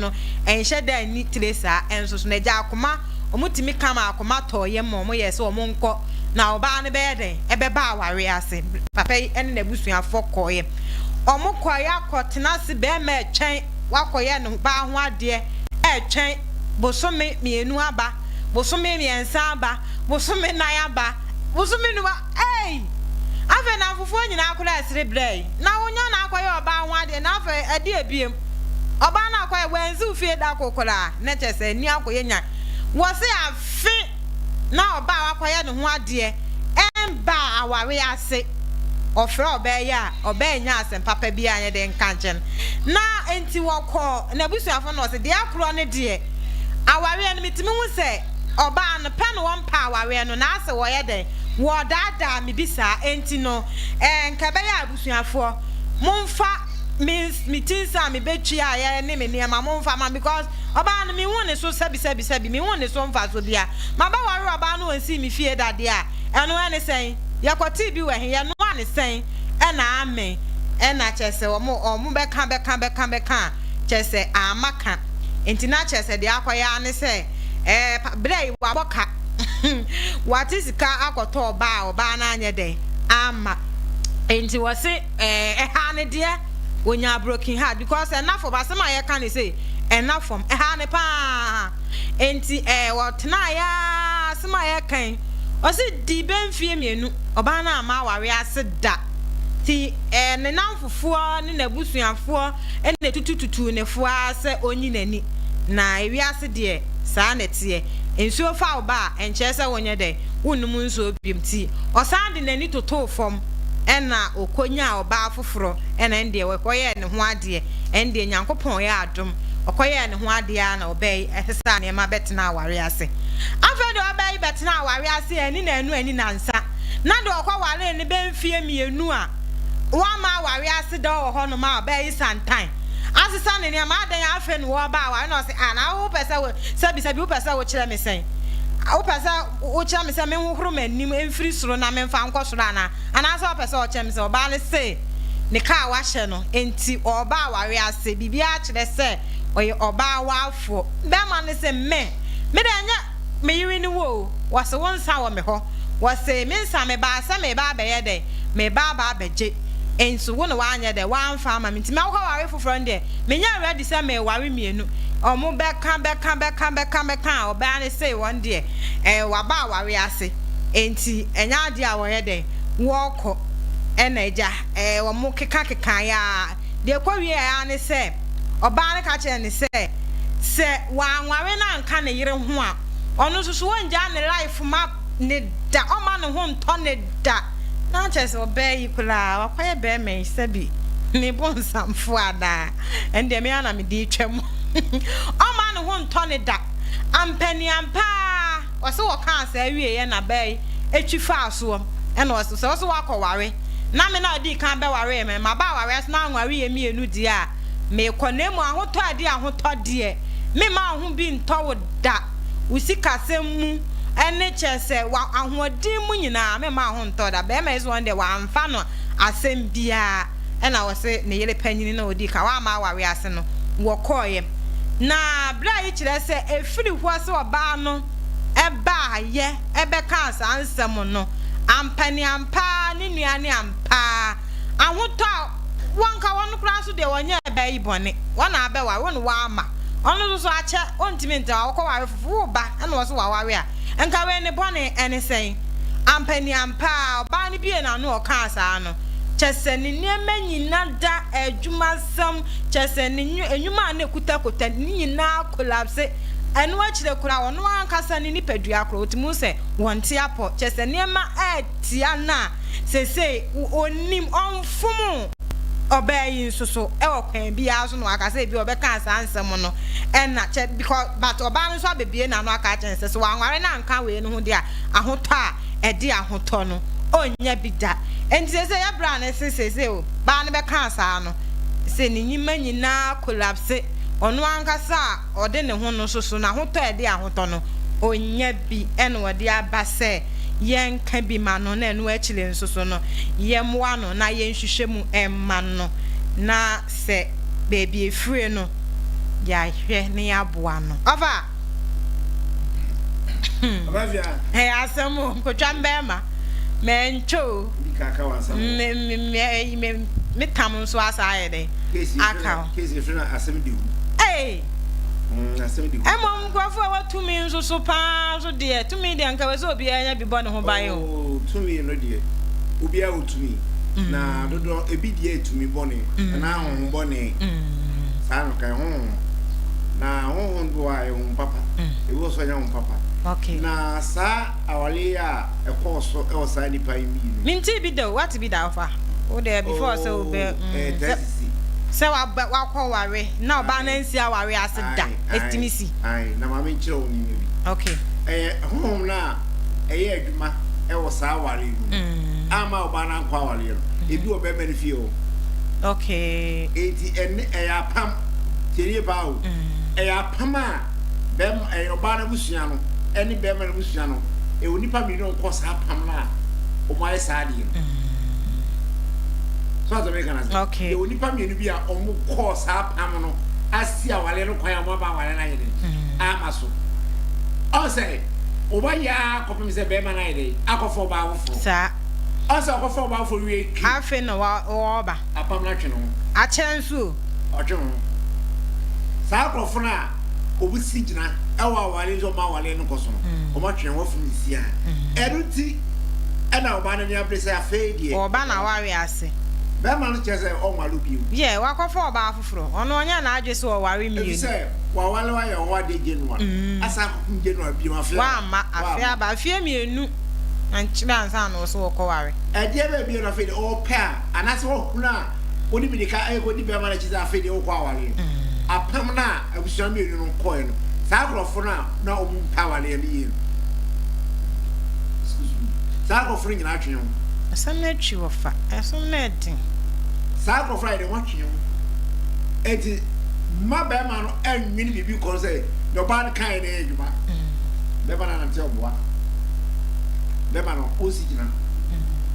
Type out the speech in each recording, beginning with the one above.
no ɛnhyɛ da nni tire saa. Ɛnso so no agya akoma wɔn tumi ka ma akoma tɔɔ yam ma wɔn yɛɛ sɛ wɔn nkɔ na ɔbaa no bɛyɛ dɛn ɛbɛba awareɛ ase. Papa yi ne n'abusuafoɔ kɔeɛ. Wɔn kɔeɛ akɔ tena ase bɛɛma ɛtwɛn wakɔyɛ ne baa ho adeɛ ɛtwɛn bosome mienu aba, bosome miɛnsa aba, bosome nan aba, bosome num a ei! Afei nnamfofoɔ nyinaa koraa ɛsere brɛ yi na wonya na akɔyɛ ɔbaa ho adeɛ na afei ɛdeɛ biem ɔbaa no akɔyɛ wansi wo fie da ko koraa na kyerɛ sɛ ani akɔyɛ nyan wɔse afe na ɔbaa a wakɔyɛ ne ho adeɛ ɛmbaa aware ase ɔfrɛ ɔbaa yi a ɔbaa nnya asɛm papa biara nyɛ dɛn nka nkyerɛ no na nti wɔkɔɔ n'abusuafoɔ no ɔse deɛ akorɔ ne deɛ awareɛ no metumi hu sɛ ɔbaa no pɛ na wɔmpɛ awareɛ no na asɛ wɔyɛ dɛn wɔdaadaa me bi saa enti no ɛɛ nka ɛbɛyɛ a abusuafoɔ momfa me me ti nsa a mebɛtuaeɛ ne me nneɛma momfa ma because ɔbaa no mehu ne so sɛbi sɛbi sɛbi mehu ne so mfasoɔ bia mabɛware ɔbaa no ɔnsii me fie da deɛ a ɛno ɛne sɛn yɛkɔtee bi wɔ he yɛnoa ne sɛn ɛna amen ɛna kyerɛ sɛ wɔn wɔn bɛka bɛka bɛka bɛka a kyerɛ sɛ amma ka nti na kyerɛ sɛ deɛ akɔyɛ ara ne sɛ ɛɛ pa berɛ yi wabɔ ka wate sika akɔtɔ ɔbaa a ɔbaa no anyɛ dɛn amma nti wɔse ɛɛ ɛhaa ne deɛ wɔnyaa broken heart because ɛna fam asɛm a yɛka ne sei ɛna fam ɛhaa ne paa nti ɛɛ wɔtenaeɛ ara asɛm a yɛka yi ɔse di bɛ mfie mienu ɔbaa no amma aware ase da nti ɛɛ ne namfofoɔ ne n'abusuafoɔ na ɛtutututuu ne fo ara sɛ ɔnyi n'ani na ewiase deɛ saa na ɛteɛ nsuo fa wo ba a ɛnkyerɛ sɛ wonyɛ dɛn wonnom nsuo biom nti ɔsan de n'ani totoo fam ɛna ɔkɔnyaa ɔbaa foforɔ ɛna ɛndeɛ ɔkɔyɛɛ ne ho adeɛ ɛndeɛ Nyankopɔn yɛ adom ɔkɔyɛɛ ne ho adeɛ ara na ɔbaa yi sesaa nneɛma bɛtenaa awareɛ ase afei deɛ ɔbaa yi bɛtenaa awareɛ ase anni nanu anni nansa na deɛ ɔkɔwaree no bɛ mfeɛ mienu a Wamma aware ase da ɔwɔ hɔ nom a ɔbɛyi santan asesa ne nneɛma adɛn afei na wɔreba aware na ɔse ah na wo pɛ sɛ wo sɛbi sɛbi wo pɛ sɛ wo kyerɛ me sɛn wo pɛ sɛ wo kyerɛ me sɛ me nhohoro m'anim mfiri soro na me nfa nkɔ soro anaa anaasɛ ɔpɛ sɛ ɔkyerɛ me sɛ ɔbaa no se ne kaa wahyɛ no nti ɔreba aware ase biribiara kyerɛ sɛ ɔyɛ ɔbaa wafoɔ bɛrima no se me me deɛ ɛnyɛ Me yere ne wo o, wɔse wo nsa wɔ me hɔ, wɔse me nsa mebaa sɛ mereba abɛyɛ dɛn, mereba aba abɛgye, nso wo na woanyɛ dɛn, woamfa ama me, nti mɛkɔware foforɔ no deɛ, menyɛ ready sɛ mereware mienu, wɔn bɛka bɛka bɛka bɛka bɛka a ɔbaa no see wɔn deɛ, ɛɛ waba aware ase, nti ɛnyɛ adeɛ a wɔyɛ dɛn, wɔrekɔ, ɛna agya ɛɛ wɔn keka kekaeɛ ara, Deɛ ɛkɔwieeɛ ara ne sɛ, ɔbaa no ka kyerɛɛ no sɛ, sɛ wanware no anka ne yere ho a, ɔno nso so ɔngyaa ne life ma no da, ɔmma ne ho ntɔ no da. Na kyerɛ sɛ ɔbaa yi koraa, wakɔyɛ barima yi sɛbi ne bonsamfoɔ anaa? Ɛno deɛ me ara na mede retwa mu. Ɔmma ne ho ntɔ no da. Ampaniampa ara, ɔse wɔkaa saa wieeɛ na baa yi twi faa soɔ, ɛna ɔse sɛ wo so woakɔware na me na ɔdii kan bɛwaree me, maba awareɛ ase na anware yɛn mienu deɛ a, meekɔ. Na mmom ahotɔ a ɛde ahotɔ deɛ, memma wo ho bi ntɔ wo da, wo sikasɛm mu ne kyerɛ sɛ w'ahoɔden mu nyinaa, memma wo ho ntɔ wo da. Barima yi nso ɔno deɛ wamfa no asɛm biara, ɛna ɔse ne yere panyini na ɔdii kan, wamma awareɛ ase no, wɔkɔeɛ. Na berɛ yi kyerɛ sɛ ɛfiri hɔ sɛ ɔbaa no baeɛ bɛkaa saa nsɛm no, Ampaniampa ara ne nua ne ampa ara ahotɔ a wɔnka wɔn koraa nso deɛ wɔnyɛɛ baa yi bɔne, wɔn na abɛware wo na woama ɔno nso so akyɛ ɔntumi ntena hɔ wakɔware foforo, wo ba na ɔse waware a nka wei ne bɔne ɛne sɛn? Ampaniampa ara ɔbaa no buee n'ano ɔkaa saa no kyɛsɛ ne nneɛma nyina da adwumasɛm kyɛsɛ ne nnwuma a na ɛkutakota ne nyinaa collapse ɛno akyire koraa ɔno ankasa ne nipadua koraa ɔtumi hu sɛ Wɔnte apɔ, kyerɛ sɛ nneɛma retia no a seesei ɔnnim, ɔmfom ɔbaa yi nso so wɔ kwan biara so na waka sɛ ebi ɔbɛkaa saa nsɛm no ɛna kyɛ because but ɔbaa no nso abɛbie n'ano aka akyerɛ no sɛ sɛ wanware no anka wei no ho deɛ a ahotɔ a ɛde ahotɔ no ɔnnya bi da. Enti seesei yɛ bra no se seesei o baa no bɛkaa saa no sɛ ne nyima nyinaa collapse ɔno ankasa a ɔde ne ho no nso so n'ahotɔ a ɛde ahotɔ no ɔnnya bi na ɔde aba sɛ yɛnka bi ma no na ɛno akyire nso so no yɛmmoa no na yɛnhwehwɛ mu mma no na sɛ baabi ɛfire no Yɛahwɛ na yɛaboa no. Ɔfa! Ɛyɛ asɛm o, nkotwa mbɛɛma. Mɛntwa o. Me me me me me tam nso asa ayɛ dɛ. Aka o. Ee! Mmom nkurɔfoɔ a ɛwɔ tumi nso so paa nso deɛ, tumi deɛ nka wɔ sɛ obiara nya bi bɔ ne ho ban o. Oh, tumi no deɛ, obiara wɔ tumi. Na dodoɔ, ebi deɛ yɛ tumi bɔne, anaa honhom bɔne. Saa no kan, honhom. Na honhom bi wɔ hɔ a, ɛyɛ honhom papa. Ebi wɔ so a, ɛnyɛ honhom papa. Okay. Na saa awareɛ yi a ɛkɔɔ so wɔ saa nnipa yi mmienu yi. Mentee bi da o, woate bi da ɔfa? Wo deɛ before sɛ wobɛ, Oh, ɛyɛ mm, taa sɛ. sisi. Sɛ waba wakɔ ware na ɔbaa no Ae. ansi aware ase da, Ae, ɛtumi ae, si. ae. Na ma menkyerɛ wo nneɛma bi. Okay. Ɛyɛ honhom no a ɛyɛ adwuma wɔ saa aware yi mu no amma ɔbaa no ankɔ awareɛ no. Ebi wɔ barima no fie hɔ. Okay. Enti ɛne ɛyɛ apam. Tie nie paa o. Ɛyɛ apam a bɛrima ɛyɛ ɔbaa no abusua no ɛne barima no abusua no. Ɛwɔ nnipa mmienu a wɔkɔ saa apam no a wɔayɛ saa adeɛ no. So ate meka no ase? Okay. Yɛwɔ nnipa mmienu bi a wɔn kɔɔ saa apam no asi awareɛ no kwan a wɔn aba awareɛ no ayɛ dɛ mm. ama so. Ɔn sɛ ɔba yɛ ara kɔpem sɛ bɛrima no ayɛ dɛ akɔfa ɔbaa foforɔ. Saa. Ɔn sɛ ɔkɔfa ɔbaa foforɔ wie twi. Afei na wɔɔba. Apam no atwe ne ho. Akyɛ nso o. Ɔtwe ho. Saa nkorɔfo no a wɔn si gyina ɛwɔ awareɛ nso wɔn awareɛ no kɔ so no mm. wɔn atwe wɔn afom nsia. Mm. Ɛno nti ɛna ɔbaa no ani abere sɛ afei deɛ. Ɔba na ware ase. Bɛrima no kyerɛ sɛ ɔnware wo bio. Yeah, wakɔfa ɔbaa foforɔ. Ɔno ɔnyɛ n'adwe sɛ ɔware mmienu. Efisɛ waware wo ayɛ wo adeɛ January, asan akɔkum January bio, afe aba. Wamma, afe aba, mfeɛ mmienu nkyerɛ ansa na ɔso ɔkɔware. Ɛdeɛ bɛn bio na afei deɛ ɔrepɛ a, anaasɛ wahunu a wode mirika rekɔdi bɛrima no akyi sɛ afei deɛ wokɔ awareɛ? Apam no a abusua mmienu no kɔeɛ no, saa nkurɔfoɔ no a na wɔmpɛ awareɛ no yie no, excuse me, saa nkurɔfoɔ no nyinaa atwe ho. Asɛm no atwi wɔ fa. Ɛsom no ɛden. Saa nkurɔfoɔ no ayɛ dɛn? Wɔatwe ho. Enti mma barima no nnwene biribi nkɔ no sɛ deɛ ɔbaa no kaeɛ no yɛ adwuma. Barima no anante ɔboa. Barima no ɔnsi gyina.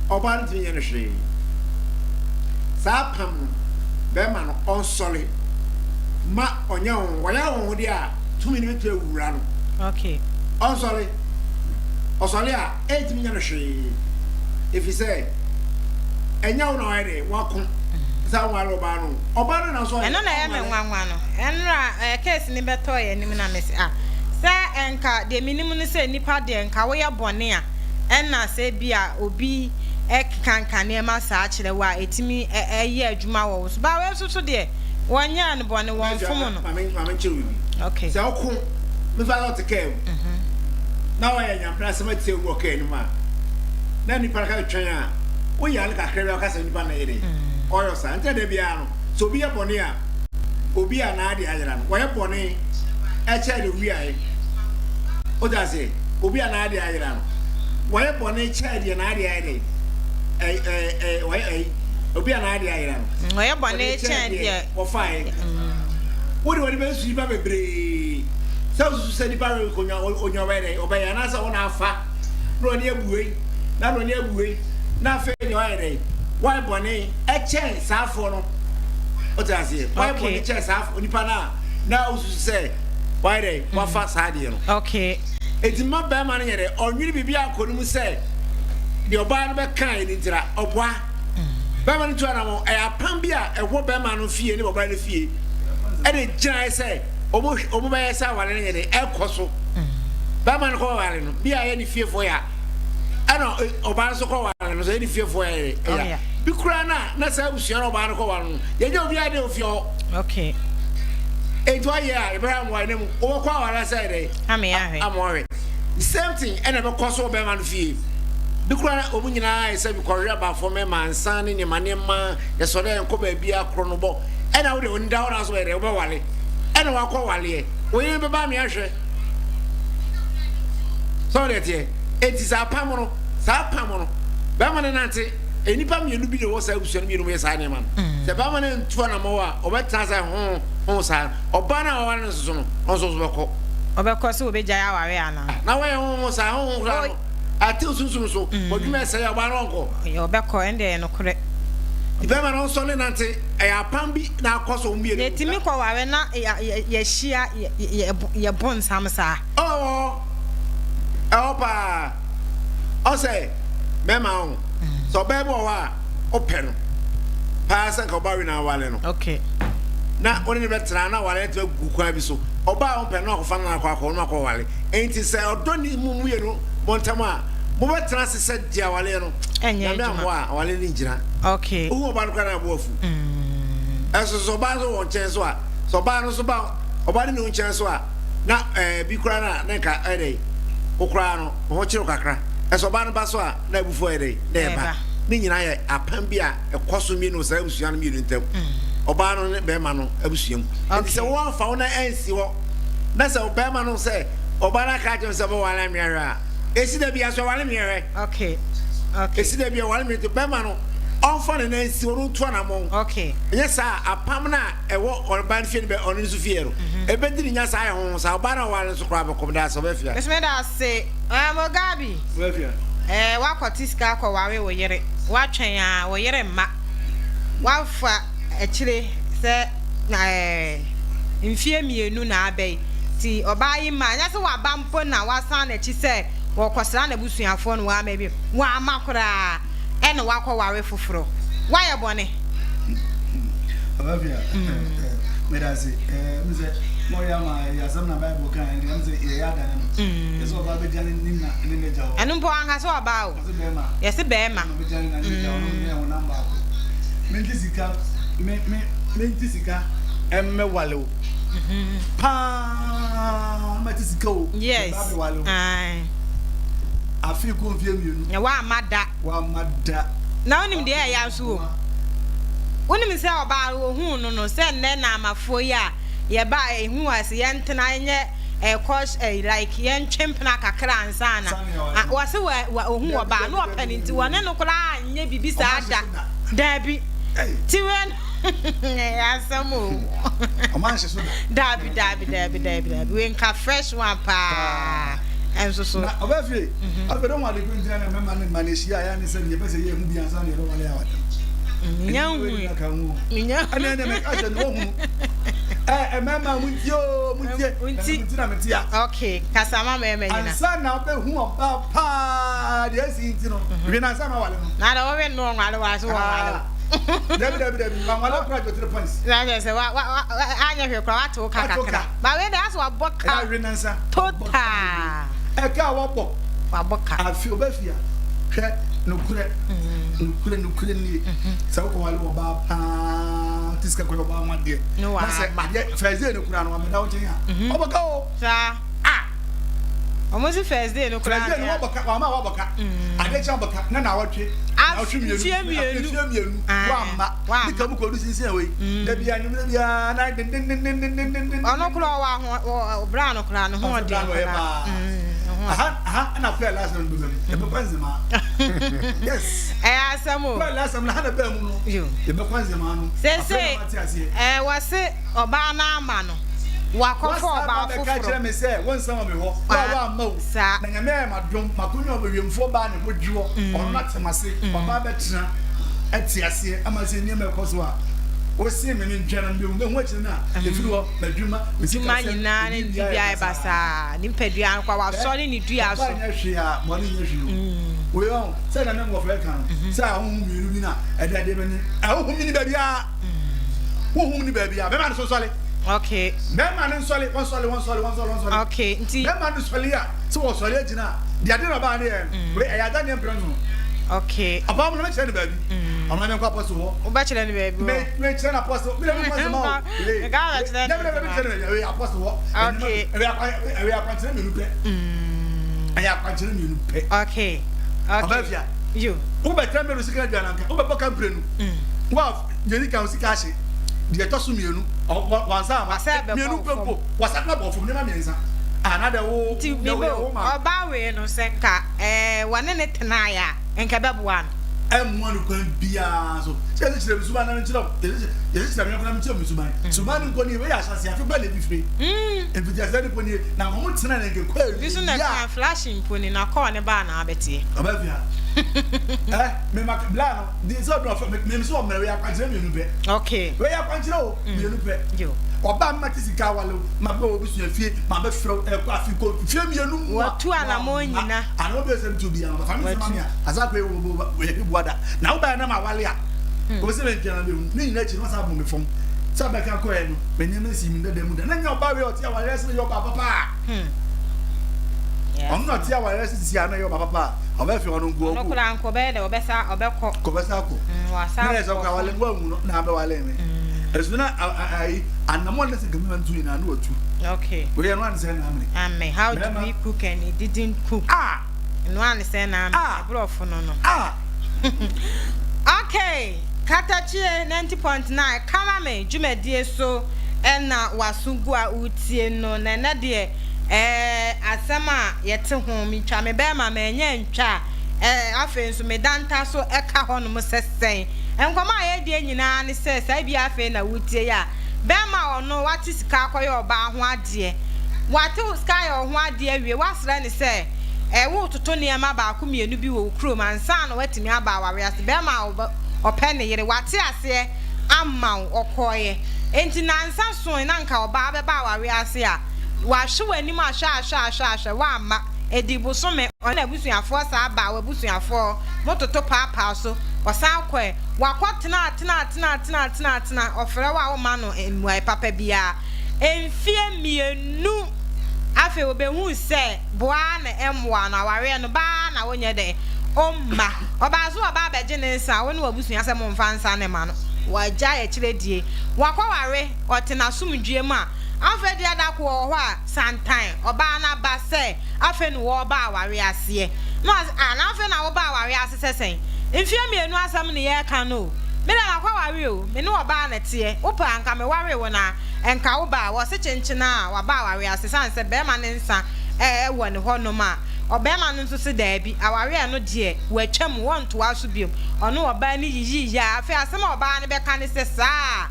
Ɔbaa no ntumi nyɛ no hwee. Saa apam no, barima no ɔnsɔre ma ɔnyɛ ho. Ɔyɛ ho deɛ a, tumi no bɛtumi awura no. Okay. Ɔnsɔre. Ɔsɔre a, ɛntumi nyɛ no hwee. Efisɛ ɛnyɛ wo na wayɛ dɛ wako sɛ wonware ɔbaa no o. Ɔbaa no na nso Ɛno na ɛyɛ me ɔnware. nwanwa no. Ɛnora ɛɛ case no bɛtɔɔ yɛn anim na mese ah sɛ ɛnka deɛ menim ne sɛ nipa deɛ nka woyɛ bɔne a ɛna sɛ ebia obi ɛkekanka nneɛma saa kyerɛ wo a ɛtumi ɛyɛ adwuma wɔ wo so but wei nso so deɛ wɔnyɛɛ no bɔne wɔnfom no. Ma me ma menkyerɛ wo biribi. Okay. Sɛ woko mefa sɛ wote kaa mu na woayɛ nyampene asɛm atia obi wɔ kaa no mu a na nipa no ka sɛ twɛn a woyɛ ade kakra bi a woka sɛ nipa no yɛ dɛn ɔyɔ saa nti na da biara no sɛ obi yɛ bɔne a obi a n'ade ayera no wɔyɛ bɔne ɛkyɛ de wiae wote ase obi a n'ade ayera no wɔyɛ bɔne kyɛ deɛ n'ade ayɛ dɛn ɛ ɛ ɛ wɔyɛ ɛyi obi a n'ade ayera no Wɔyɛ bɔne kyɛn deɛ wɔfae wode wɔde bɛsu nipa bebree sɛ wosusu sɛ nipa rekonya onya ɔbɛyɛ dɛn ɔbɛyɛ anaasɛ wo na afa na ɔne abuei na na ɔne abuei na afei deɛ ɔyɛ dɛn wɔyɛ bɔne ɛkyɛn saa afoɔ no wote aseɛ wɔyɛ bɔne kyɛn saa nipa no a na wosusu sɛ wɔyɛ dɛn wafa saa adeɛ no okay eti mma bɛrima no yɛ dɛ ɔnwene biribi akɔ no mu sɛ deɛ ɔbaa no bɛka yɛ ne ntira ɔboa bɛrima no tu anamɔ ɛyɛ apam bi a ɛwɔ bɛrima no fie ne ɔbaa no fie ɛde gyinaeɛ sɛ wɔn bɛyɛ sɛ aware no yɛ dɛ ɛkɔ so bɛrima no kɔ ware no bi a ɛyɛ ne fiefoɔ ya ɛna ɔbaa no nso kɔ ware no so ɛyɛ ne fiefoɔ ya ɛyɛ bi koraa na na saa abusua no ɔbaa no kɔ ware no yɛnyɛ obiara de ofie hɔ okay eti ɔyɛ a yɛbɛhwɛ amoa ne mu wɔbɛkɔ aware sɛ ɛdɛ amoa hwɛ the same thing ɛna ɛbɛkɔ so wɔ bɛrima no fie bi koraa na wɔn nyinaa yɛ sɛ bi kɔhwɛ abaafo mɛma nsa ne nneɛma nneɛma yɛsɔ dɛ nkɔ baabi akorɔ no bɔ ɛna wode wɔn da hɔ na so ɛdɛ wɔbɛwale ɛna wakɔ waleɛ wɔn yɛn bɛba amea hwɛ sɛ ɔde teɛ eti saa apam no saa apam no bɛrima no nante nnipa mmienu bi na ɛwɔ saa abusua no mmienu yɛ saa nneɛma no mm. sɛ bɛrima no ntu anamɔ a ɔbɛtena sɛ ho ho saa ɔbaa no a ɔware no nso so no ɔno nso so bɛkɔ ɔbɛkɔ sɛ ɔbɛgyae aware anaa ah, na wɔyɛ ho ho saa ho ho koraa no atew sunsum so wɔdwuma mm. ɛsɛe a ɔbaa no ɔnkɔ ɔbɛkɔ ɛnde ɛyɛ nokorɛ bɛrima no nso ne nante. Ɛyɛ apam bi na akɔ so wɔn mmienu mu. Yɛtumi kɔware na yɛhyia yɛ bonsam saa. Ɔwɔ ɛhɔ paa. Ɔsɛ bɛrima ho. Sɛ ɔbaa bi wɔ hɔ a wopɛ no paa sɛ nka ɔba we na awale no. Okay. Na wo ne no bɛtena na awale no atumi agu kwan bi so. Ɔbaa a wompɛ no na wakɔfa no na akɔ akɔ no akɔwale. Enti sɛ ɔdɔ ni mo mmienu mo ntam a mobɛtena ase sɛ deɛ awaleɛ no. Ɛnyɛ Nyame adwuma. ammoa a awale no ngyina. Okay. Wohu ɔbaa no koraa na bo afu. Ɛnso sɛ ɔbaa nso wɔ nkyɛn so a, sɛ ɔbaa no nso ba ɔbaa no ne wo nkyɛn so a, na ɛɛ bi koraa na na nka ɛyɛ dɛ wo koraa no wo ho kyere wo kakra. Ɛsɛ ɔbaa no ba so a na abufuo ayɛ dɛ na ɛba. Ne nyinaa yɛ apam bi a ɛkɔ so mmienu wɔ saa abusua no mmienu ntam. Ɔbaa no ne bɛrima no abusua mu. Enti sɛ woamfa wo nan ansi hɔ na sɛ bɛrima no sɛ ɔbaa no aka akyerɛ no sɛ ɔbɛware anwea hwɛ a, ɛsi da biara so ɔware nwea hwɛ. Okay. Okay. Ɛsi da biara ɔware nwea nti bɛrima no ɔmfa ne nan nsi hɔ na ɔntu anammɔn. Okay. Ɛnyɛ saa a, apam no a ɛwɔ ɔbaa no fie no bɛ ɔno nso fie no, ɛbɛdi ne nya saa ayɛ honhom saa. Ɔbaa no a ɔware no nso koraa bɛkɔ. Meda ase, ɔbɛfia. Mese meda ase. Ɛɛ Mugabe. Ɔbɛfia. Ɛɛ woakɔte sika akɔware wo yere. Woatwɛn a wo yere mma. Woafa akyire sɛ ɛɛ mfie mmienu na aba yi. Nti ɔbaa yi mma. Ɛnyɛ sɛ waba mpo na wasan n'akyi sɛ wɔkɔsra n'abusuafoɔ na wamma bi. Wamma koraa. Ɛna wakɔware foforɔ. Woayɛ bɔne. Ɔbɛfia. Meda ase. Ɛɛ me sɛ mo yɛ ama yɛ asɛm na Bible kan yɛ deɛ sɛ yɛyɛ adane no. Yɛ sɛ ɔbaa bɛgya ne ne na ne n'agya hɔ. Ɛno mpo anka sɛ ɔbaa o. Ɔse bɛrima. Yɛse bɛrima. Ɔna ɔbɛgya ne na ne n'agya hɔ na ɔne yɛ honam baako. Mente sika me me mente sika ɛmmɛwale wo. Paa mɛte sika o. Yes. Mɛba abɛwale wo. Ae. Afe kɔ mfeɛ mmienu. Na woamma da. Woamma da. Na wonim deɛ ɛyɛ nso wɔ mu? Wonim sɛ ɔbaa no wɔhuu no no sɛ nnɛ Naamafoɔ yi a yɛba ɛhu ase yɛntena nyɛ ɛkɔ ɛ like yɛntwe mpena kakra ansa na wɔse wɔ wɔ ohun ɔbaa no ɔpɛ no nti wɔne no koraa nyɛ biribi saa da daabi ti wei no ɛyɛ asɛm o daabi daabi daabi daabi daabi wei nka fresh one paa ɛnso so. Na ɔbɛ fie afei dɛ wɔn ade ko ntina na mɛma ne mma no ahyia a yɛ ne sɛ deɛ ɛpɛ sɛ yɛ mu bi ansa na yɛbɛwale a wada. Nya hu. Nya hu. Ɛnna ɛnna mɛka kyerɛ no wɔhunu. Ɛ mmarima mo ntie o mo ntie. Nti mo nti na mete a. Okay kasa ma mmarima nyina. Ansa na wobɛhu ɔbaa paa deɛ asi nti no hwɛ na ansa na wawale no. Na na wɔwe no ɔnwale wa so wɔnwale wo. Dabi dabi dabi wanwale kora jɔ 3 points. Na kyerɛ sɛ wa wa anyɛ hwɛ kora wate wo ka kakra. Ba wei de asɛ wabɔ ka. Ɛyɛ awe nansa. Total. Ɛka a wabɔ. Wabɔ ka. Afi obɛfia hwɛ nokorɛ nokorɛ nokorɛ nie sɛ wokɔwale ɔbaa paa te sika kɔyɛ ɔbaa ho adeɛ na sɛ adeɛ first day no koraa no wamɛda wo nkyɛn a ɔbɛka o. Saa. Ah. Ɔmo si first day no koraa. First day no wabɔka wama wabɔka adeɛ kyɛn wabɔka na nawɔtwe nawɔtwe mmienu mfie mmienu mfie mmienu wamma ne ka mu kɔdu sinsin wei dabi anwummerɛ biara na dendendendendenden. Ɔno koraa ɔwɔ aho ɔbra no koraa ne ho ɔden koraa. Aha aha ɛna kɔɛ last no bɛbɛ mu yɛbɛkɔ nzemaa yes. Ɛyɛ asɛm o. Kɔɛ last no ha na bɛɛ mu no yɛbɛkɔ nzemaa no. Sese ɛɛ wɔse ɔbaa no ama no wakɔfa ɔbaa foforɔ. Wɔsan ba bɛka kyerɛ me sɛ wo nsa wɔ me hɔ wo a woamma o. Saa. Na Nyame ayɛ m'adom makɔnya ɔbɛwiemfoɔ baa ne ho dwoɔ ɔno no ate m'ase waba abɛtena ɛte aseɛ ama sɛ nneɛma ɛkɔ so a wosee me no ntwɛn na mebɛhu mɛhu akyire no a ɛfiri hɔ m'adwuma me Adwuma sikasɛm nyinaa ne me ne biribiara dibea yɛ yɛ basaa. Ne mpadua no koraa wasɔre ne dua so. Papa nyɛ hwee a bɔne nyɛ hwee o. Wei ɔn sɛ na ne nkurɔfoɔ ɛka no sɛ ahonhom mmienu bi na ɛde adeɛ bɛne ahonhom ni baabiara. Honhom ni baabiara. Bɛma no so nsɔle. Okay. Bɛma no nsɔle, wɔnsɔle, wɔnsɔle, wɔnsɔle, wɔnsɔle. Okay, nti. Bɛma no sɔle a sɛ wɔsɔle agyina a deɛ ade na ɔbaa ne yɛ no wei ɛyɛ adanneɛ mprɛ nson. Okay. Ɔbaa mu no mɛkyerɛ no baabi. Ɔno na menkɔ apɔso hɔ. Wobɛkyerɛ no baabi hɔ. Mekyerɛ no apɔso. Me na menkɔ nsɛm o. Nka wobɛkyerɛ no Dabi dabi mekyerɛ no baabi. Ɛyɛ apɔso hɔ. Okay. Ɛyɛ akwankyerɛ mmienu pɛ. Ɛyɛ akwankyerɛ mmienu pɛ. Okay. Okay. Ɔbaa fia. Yo. Wobɛtena mmienu sika aduane anka. Wobɛbɔ ka mprenu. Wa deɛ di kan sika ahye. Deɛ ɛtɔ so mmienu wansa ama. Mmienu pɛ mpo. Wasa kora bɔ fam nneɛma mmiɛnsa. Ana dɛ wo. Nti bibo ɔbaa wei no sɛ nka ɛɛ wɔne ne tenaeɛ a nka ɛbɛboa no. Ɛmmoa no kwan biara so. Sɛ yɛsɛ kyerɛ me suban na menkyerɛ wo. Yɛsɛ kyerɛ me yɔnko na menkyerɛ me suban. Suban no mpo nie, wei yɛ ahyɛaseɛ, afe ba na ebi fire. Mfitiaseɛ no po nie, na wɔn tena ne nkekɔ awie. Bi so na ɛka flash mpo ni, na kɔɔ ne baa na abɛteɛ. Ɔbɛ fia. Ɛ me ma bla no, di sɛ ɔdun ɔfɛ me me so ɔmmerɛ wei akwankyerɛ mmienu pɛ. Okay. Wei akwankyerɛ o mmienu pɛ. Yo. Ɔbaa mma te sika awale o, ma bɛ wɔ busua fie, ma bɛ frɛ o, ɛkɔ afi kɔ fie mmienu mu a. Watu anamɔ nyina. Anamɔ bi sɛ mtu bi ama fa me nsɛm amea. Asa kɔ ewo bo wɔ ebu ada. Na wo baa na ma wale a. Kò sɛ mɛ nkyɛn na bɛ hu. Ne nyina akyi no wasa abɔ me fam. Sɛ bɛka kɔɛ no, me nneɛma si me dada mu da. Na nyɛ ɔbaa wei ɔte awareɛ ase na yɛ ɔbaa papa a. Ɔno na ɔte awareɛ ase sisi a na yɛ ɔbaa papa a. Ɔbɛ fɛ ɔno nko ɔno koraa nko ɔbɛyɛ dɛ ɔbɛsa ɔbɛkɔ. Kɔ bɛsa akɔ. Wasa Na yɛ sɛ ɔkɔ awale nko ahu no na abɛwale me. Ɛso na ayi anamɔ ne sɛ gami ma ntu nyinaa na watu. Okay. Wei ɛno ane sɛ na amene. Amen. How do we cook and it didn't cook? Ah. Ɛno ane sɛ na amene. Ah. Ɛborɔfo no no. Ah. Okay. Katakyie 90.9 Kama me dwumadie so na w'aso gu a woretie no na ɛnɛ deɛ ɛɛ asɛm a yɛte ho metwa me bɛɛma manya antwa a ɛɛ afei nso me danta so ɛka hɔ nom sɛ sɛn nkɔmɔ a yɛredie nyinaa ne sɛ saa bi afei na woretie yi a bɛɛma a ɔno wate sika akɔyɛ ɔbaa ho adeɛ wate sika ayɛ wo ho adeɛ awie woasrɛ ne sɛ ɛɛ woretoto nneɛma baako mmienu bi wɔ wo kurom ansa na woatumi aba awareɛ ase bɛɛma a ɔpɛ ne yere wate aseɛ ama wo ɔkɔeɛ enti nansa soe na nka ɔbaa bɛba awareɛ ase a wahwe w'anim ahwɛ ahwɛ ahwɛ ahwɛ woamma ɛdii bosome ɔne n'abusuafoɔ saa baa w'abusuafoɔ mo toto paapaa so ɔsan kɔɛ wakɔ tena tena tena tena tena tena ɔfrɛ wo a womma no mmuae papa biara mfie mmienu afei ɔbɛhuu sɛ boa na ɛmmoa no awareɛ no baa na wonyɛ dɛn ɔmma Ɔbaa so ɔba abɛgye ne nsa a, wo ne w'abusua sɛ momfa nsa no mma no. Wagyae akyire die. Wakɔware, ɔte n'asomdwoeɛ mu a, afei deɛ da ko ɔwɔ hɔ a, santan, ɔbaa no aba sɛ afei na wɔreba awareɛ aseɛ. Na wase, ah, na afei na woba awareɛ ase sɛ sɛn? Mfeɛ mmienu asɛm na yɛreka no o. Me deɛ makɔware o, me ne ɔbaa na ɛteɛ. Wopɛ a, nka mewaree wo na nka woba a. Wɔse kyenkyen a, waba awareɛ ase sane sɛ barima no nsa wɔ ne hɔnom a. Ɔbarima no nso se daabi, awareɛ no deɛ watwa mu, wɔntoa so biom. Ɔne ɔbaa no yiyii yɛ a, afei asɛm a ɔbaa no bɛka ne sɛ, Saa?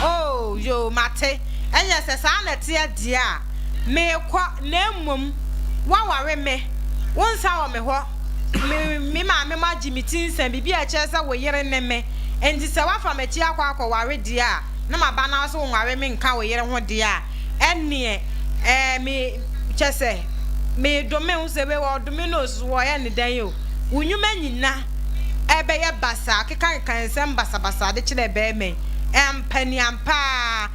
Oh, yoo, mate. Ɛnneɛ sɛ saa na ɛteɛ deɛ a, merekɔ, na mmom woaware me, wo nsa wɔ me hɔ, me, me maame mo agye me ti nsa, biribi a ɛkyerɛ sɛ wo yere ne me, enti sɛ woafa m'akyi akɔ akɔware deɛ a, na maba na wo se wonware me nka wo yere ho deɛ a, ɛnneɛ, ɛɛ, me, kyerɛ sɛ, meredome wo sɛ wei wɔredome no o, so wɔreyɛ no dɛn o, wo nnwuma nyina ɛbɛyɛ basaa, kekakeka nsɛm basabasa de kyerɛ barima yi. Ampa ni ampa ara,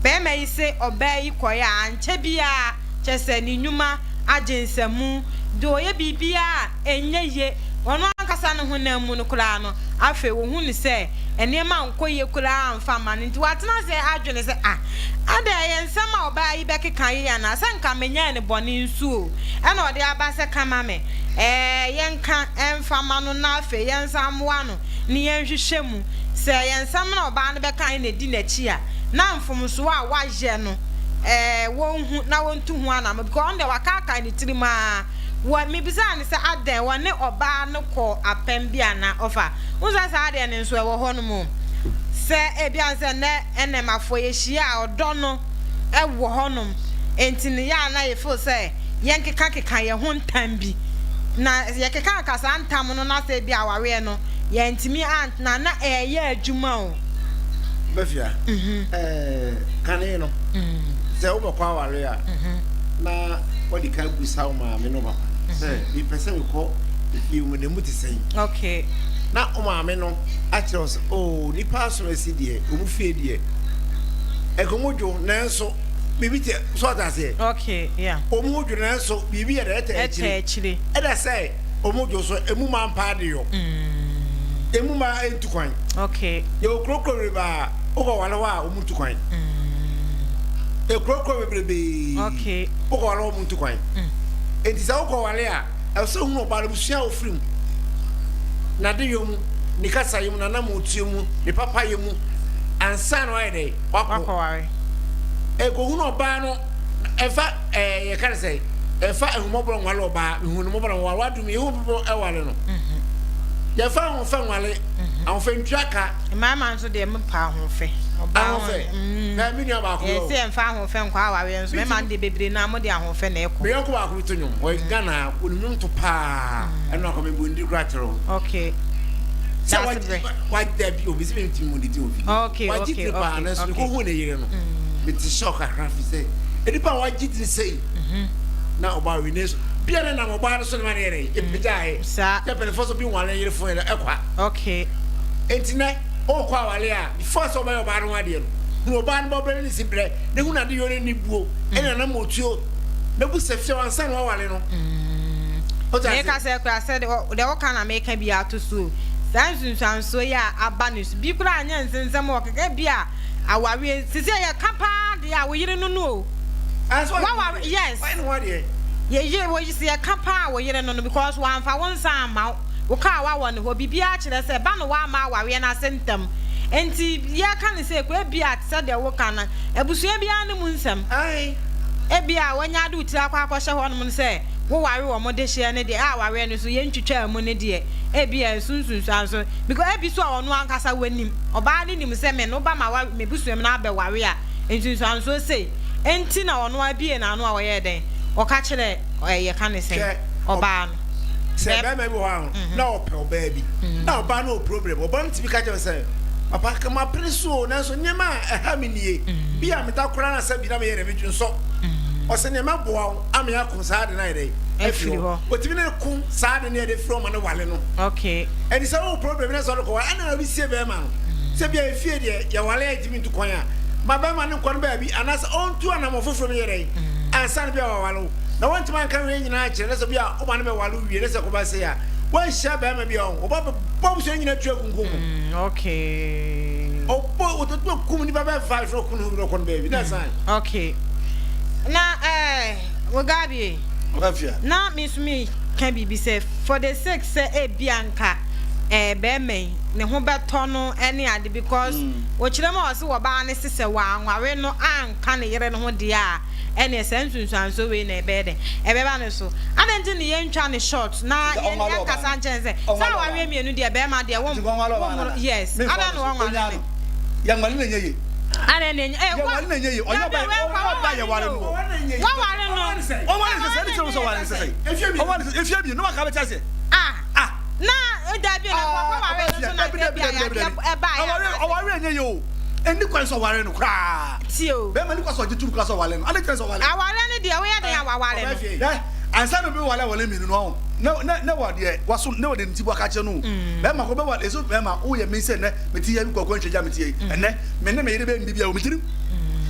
barima yi se ɔbaa yi kɔeɛ a, ankyɛ biara, kyerɛ sɛ ne nnwuma agye nsamu, deɛ ɔyɛ biribiara a ɛnyɛ yie, ɔno ankasa ne honam mu no koraa no, afei wɔhu no sɛ nneɛma nkɔ yie koraa mfa mma no, nti watena ase adwene sɛ, ah, adɛn ɛyɛ nsɛm a ɔbaa yi bɛkeka yi anaa, sɛ nka menyɛɛ no bɔne nso o, ɛna ɔde aba sɛ ka ma me, ɛɛ, yɛnka mfa ma no na afei yɛnsan mmoa no na yɛnhwehwɛ mu, sɛ ɛyɛ nsɛm na ɔbaa no bɛkae na ɛdi n'akyi a, na mfomsoɔ a wayɛ no, ɛɛ, wɔnhu na wɔntu ho anamɔ, because ɔno deɛ wakaakae ne tirim ara. Wɔ, mebisaa no sɛ adɛn wɔne ɔbaa no kɔɔ apam bi anaa, ɔfa, wohu sɛ saa adeɛ no nso ɛwɔ hɔ nom o, sɛ ebia sɛ nnɛ nnɛmafoɔ yɛhyia a ɔdɔ no wɔ hɔ nom, enti no yɛ a na yɛ feel sɛ yɛnkekakeka yɛn ho ntam bi, na yɛkekakeka saa ntam no na sɛ ebia awareɛ no yɛantumi antena a na ɛɛyɛ adwuma o. Bafia, ɛɛ, kane no, sɛ wobɛkɔ aware a, na wadi kan bisa wo maame ne wo papa sɛ, mepɛ sɛ mekɔ efie mu na emu te sɛn? Okay. Na wo maame no akyerɛ wo sɛ, oh, nipa asom asi deɛ, wɔn fie deɛ, ɛka wɔn dwo nanso biribi te so ɔte aseɛ. Okay, yeah. Wɔn ho dwo nanso biribi yɛ dɛ ɛtɛ akyire. Ɛtɛ akyire. Ɛda sɛ wɔn dwo so emu ma mpa adeyɔ. Emu ma ntu kwan. Okay. Yɛwɔ kurokuro bebree a wokɔ wale hɔ a wɔn ntu kwan. Ekurokuro bebrebe. Okay. Wokɔ wale hɔ wɔn ntu kwan. Enti sɛ wokɔ wale a ɛwɔ sɛ ohunu ɔbaa no busua a ofiri mu, n'adeyɔ mu, ne kasayɛ mu, n'anammɔntuo mu, ne papayɛ mu ansa na wayɛ dɛ wakɔ. Wakɔware. Ekohunu ɔbaa no ɛfa ɛɛ yɛka ne sɛ ɛfa ahummɔborɔ nwale ɔbaa mehu ne mmɔborɔ na waware wadum yehu mmɔborɔ ɛware no. Yɛfa ahoɔfɛ nwale ahoɔfɛ ntua ka. Mmarima nso deɛ mepɛ ahoɔfɛ. Ahoɔfɛ. Na me nua baako yɛ. Yɛsɛ yɛmfa ahoɔfɛ nkɔ awareɛ nso mɛma no deɛ bebree naa mo de ahoɔfɛ na ɛkɔ. Me yɔnko baako bi to nwom wɔ Ghana ha onim nwom to paa ɛno akɔ me bu ndiri koraa kyerɛ wo. Okay. Sɛ wagye wagye dabi obi sɛ mi mu ne di obi. Okay okay wagye tiri paa nanso ne ko hu ne yere no. Me te shock kakra fi sɛ nipa a wagye tiri sɛyi na ɔbaa wi ne so bia ne nam ɔbaa no so ne ma ne yɛ dɛ epagya ayɛ. Saa. Sɛ mpanyinfoɔ so bi nwale yere fo yɛ dɛ ɛkwa. Okay. Enti nɛ ɔkɔ awale a before sɛ ɔbɛyɛ ɔbaa no ho adeɛ no hunu ɔbaa no bɔbrɛ ne ne sibrɛ ne hunu ade yɔ ne ne buo ɛne nanam otuo na bu sɛ fia ansa na wawale no. Wote ase? Meka sɛ koraa sɛ deɛ woka na meka bi ato so o. Saa nsunsuansoɔ yi a aba ne so bi koraa nyɛ nsensɛm wɔ kɛkɛ bi a awareɛ sisi a yɛka paa deɛ a wo yere no no o. Waware yes. Wayɛ ne ho adeɛ. Yɛyere wɔ sɛ yɛka paa wo yere no no because wamfa wo nsa amma wo. Wo kaa wawɔ ne hɔ biribiara kyerɛ sɛ ba no wamma awareɛ no ase ntɛm nti yɛka no sɛ kɔ ebia te sɛ deɛ woka no abusua biara ne mu nsɛm ebia wanya ade wo tiri akɔ akɔhyɛ hɔnom no sɛ woware wɔn dehyeɛ no deɛ a awareɛ no so yɛntwitwaa mu no deɛ ebia ɛso nsunsuanso because ebi so a ɔno ankasa wanim ɔbaa no nim sɛ me no ba ma m'abusua mu no abɛware a nsunsuansoɔ sei nti na ɔno abie n'ano a ɔyɛɛ dɛn ɔka kyerɛ yɛka ne sɛn ɔbaa no. Sɛ bɛrima bi wɔ hɔ a na ɔpɛ ɔbaa bi na ɔbaa no wɔ problem ɔbaa no tumi ka kyerɛ sɛ papa ka ma pere so o nanso nneɛma a ɛha me nie bi a meda koraa na sɛ bi na meyɛ dɛ medwo nsɔ ɔsɛ nneɛma boa wo ama yɛako saa de no ayɛ dɛ afiri hɔ ɔtumi ne ko saa de no yɛ de firi hɔ ma no wale no ɛnti sɛ wowɔ problem na sɛ ɔde kɔware ɛna wode sie bɛrima no sɛ bia efie deɛ yɛwale a ɛtumi ntu kwan a ma bɛrima no nkɔ no baabi anaasɛ ɔntu anammɔ foforɔ bi yɛ dɛ ansa no bi a wawale wo na wɔntumi anka wei nyinaa kyerɛ na sɛ bi a woma no bɛwale wo wie na sɛ kɔba sei a woanhyia bɛrima bi a ɔho ɔba bɛbɔ abusua nyina tu akunkum mu okay ɔbɔ ɔtɔtɔ kum nipa bɛɛ fa so ɔko ne ho bi na ɔkɔ no baabi na san okay na eh Mugabe na me nso me ka biribi sɛ for the sake sɛ ebi anka eh bɛrima yi ne ho bɛtɔ no ɛne ade because ɔkyerɛ mu a ɔse wɔbaa ne se sɛ wɔanware no anka ne yere no ho deɛ a ɛneɛ saa nsunsuansoɔ wei na ɛbɛyɛ dɛn? Ɛbɛba ne so. Adɛn nti ne yɛntwa no short na yɛn yɛnkasa nkyɛn sɛ sɛ awareɛ mmienu deɛ bɛrima deɛ wo wo yes adɛn na wɔnware no? Yɛnware no ɛnyɛ yie. Adɛn na ɛnyɛ eh wa Yɛnware no ɛnyɛ yie. Ɔnyɛ ɔba ɔnyɛ ɔba yɛware no. Waware no. Ɔware no sɛ sɛ ɛde kyerɛ wo sɛ ɔware no sɛ sɛ. Ɔware no sɛ efie mmienu na waka abɛkyɛ aseɛ. Ah ah na dabi na nkɔkɔ ware no nso na dabi a yadeɛ ɛbaa yɛ anaasɛ. Ɔware ɛnyɛ yie o. Ɛnni kwan sɛ ɔware no koraa. Tie o. Bɛrima nni kwan sɛ ɔgye tom koraa sɛ ɔware no. Adɛn nti na sɛ ɔware no? Awareɛ no deɛ woyɛ dɛn a waware no. Hwɛ, ansa na obi bɛware aware mmienu no, ɔho, na, na, na wɔ deɛ waso, na wɔde ne ti bɔ aka kyerɛ no o. Bɛrima koro bɛware, ɛsɛ bɛrima, woyɛ me sɛ nnɛ, mete yɛ, Kwaku Antwi agya mete yɛ yi, ɛnnɛ, me ne me yere bɛyɛ biribi a ɛwɔ me tirim.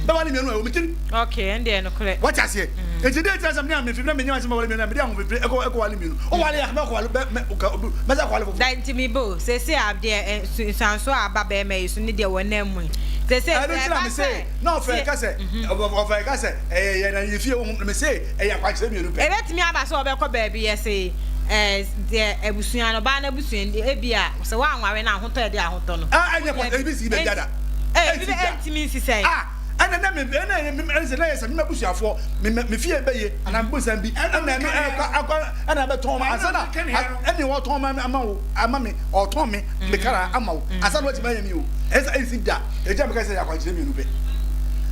Bɛware mmienu a, ɛwɔ me tirim. Okay, ɛndeɛ nokorɛ. Wate aseɛ? Enti deɛ nti na sɛ me a mefiri na menyɛ m'asɛm aware mmienu a, mede ahofifire ɛkɔ, ɛkɔware mmienu. Woware a, mɛkɔware, bɛ, mɛ, ka, obi, mɛsan akɔware foforɔ. Da nti me bo, seesei a deɛ nsuansoɔ a aba bɛrima yi so ne deɛ wɔnam mu yi, seesei Ɛno sɛ nti na ɛba mese, sɛ, na ɔfɛre tie, ka sɛ, ɔfɛre ka sɛ, ɛyɛ yɛn na yɛn fie honhom, na mese, ɛyɛ akwankyerɛ mmienu pɛ. Ɛbɛtumi aba sɛ ɔbɛkɔ baabi yɛse, ɛɛ, deɛ abusua no, ɔbaa no abusua no, ebia sɛ woanware no a, ahotɔ a ɛde ahotɔ no. Ah, ɛnyɛ pɔ, ebi si baabi ada. Ɛɛ, ebi bɛ, ɛntumi nsi sɛn? Ah, ɛna na me, ɛna ɛyɛ me, ɛna sɛ na ɛyɛ sɛ me m'abusuafoɔ, me me fie bɛye, anaa me bosan bi, ɛna ɛno ɛkɔ akɔ, ɛna ɛbɛtɔn ma, ansa na, ɛne wɔtɔn ma ama wo, ama me, ɔtɔn me, me kra ama wo, ansa na watumi ayɛ mi o, ɛyɛ sɛ ɛnsi da, ɛgya meka sɛ yɛ akwankyerɛ mmienu pɛ.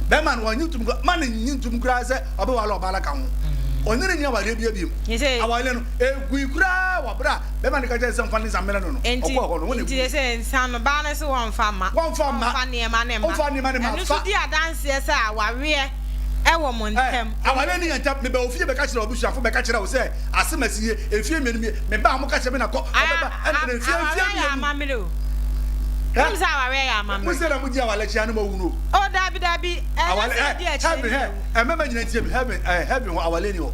Bɛrima no ɔnye ntum ma ne nye ntum koraa sɛ ɔbɛwale ɔbaa no ka ho. Ɔne ne nni awareɛ bia biom. Awareɛ no, ɛgui koraa wɔ berɛ a bɛrima no ka kyerɛ sɛ mfa ne nsa mmrɛ no no, ɔkɔɔ hɔ no, wɔn na Nti sɛ nsa no, baa no se wɔmfa mma. Wɔmfa mma. Wɔmfa nneɛma no mma. Wɔmfa nneɛma no mma. Ɛno nso di adanseɛ sɛ awareɛ ɛwɔ mo ntam. Awareɛ ne yɛn ntam. Meba wo fie bɛka kyerɛ w'abusuafo bɛka kyerɛ wo sɛ asɛm asi nie, mfie mmienu nie, meba a moka kyerɛ me na kɔ, ɔbɛba, ɛna na mfie mfie Awareɛ yɛ mmienu. amammerɛ o. Wonim sɛ awareɛ yɛ amammerɛ. Mo sɛ na mo di awareɛ akyi a na mo awu no. Oh dabi dabi, ɛnyɛ sɛ yɛdi akyire Heaven ne hɛ, yɛwu. mmarima nyina ntie me, heaven eh, heaven hɔ awareɛ ni hɔ.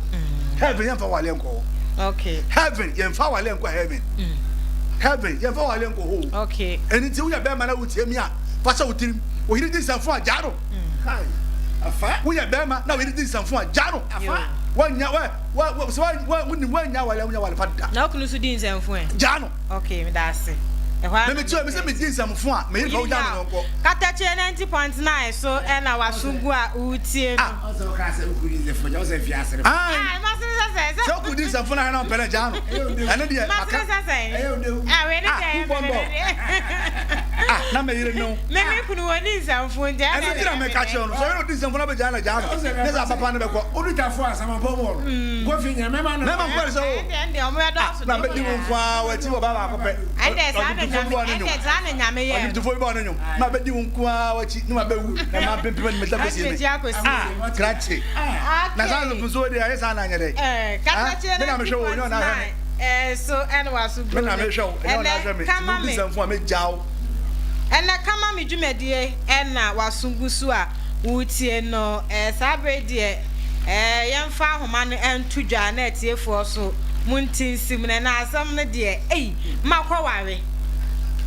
Heaven yɛmfa awareɛ nkɔ hɔ. Okay. Heaven yɛmfa awareɛ nkɔ heaven. Heaven yɛmfa awareɛ nkɔ hɔ o. Okay. Ɛno nti woyɛ bɛrima na wotie me a, fa hyɛ wo tirim. Wo yere di nsɛmfo a, gyaa no. Woyɛ bɛrima na wo yere di nsɛmfo a, gyaa no. Woannya wɛ wɛ sɛ wɛ wonim woannya awale a wonya awale pa da. Na wo kunu nso di nsɛmfo ɛ? Gyaa no. Okay, meda ase. Ɛhɔ ara na mete. Me sɛ medi nsɛmfo a, me yere fa wogyaa me no nkɔ. Katakyie 90.9 so ɛna waso gu a wotie no. Ah. Ɔsɛ ɔka sɛ wo kunu di nsɛmfo gya wo sɛ fi ase. Ah, masene sɛ sɛ. Sɛ wo kunu di nsɛmfo na hɛn ɔmpɛ no gyaa no. Ɛno deɛ aka. Masene sɛ sɛ. Ah, wei ne deɛ ɛyɛ mene. Ah, na me yere no. Me me kunu wɔ ni nsɛmfo nti ɛna. Ɛno nti na meka kyerɛ no. Sɛ ɔyɛ odi nsɛmfo na bɛgyaa na gyaa no. Ne sɛ papa no bɛkɔ. Wodi tafo a samapɔ wɔ no. Kofi nyina mɛma no. Mɛma nkɔ sɛ o. Ɛnde ɔmo yɛ dɔɔso. Na bɛdi wo nko ara w'akyi wɔ ba baako pɛ. Ɛnde saa na nyame ɛnde saa na nyame yɛ. Ɔdwomtofoɔ bi bɔ ne nwom. Ma bɛdi wo nko ara w'akyi ne ma bɛwu na ma mpempem ne mɛta kɔsie me. Ah, krakye. Na saa nso deɛ ɛyɛ saa na anyɛ dɛ. Kasa Me na mehwɛ wo, nyɛ ɔna ahwɛ me. So ɛna waso Me na mehwɛ wo, ɛnyɛ ɔna ahwɛ me. Kama Nti me. wodi nsɛmfo a megya wo. Ɛnɛ kama me dwumadie ɛna waso gu so a woretie no. Saa berɛ deɛ yɛmfa ahoma no nto dwa na atiefoɔ so monte nsim no. Ɛnɛ asɛm no deɛ ei, makɔware,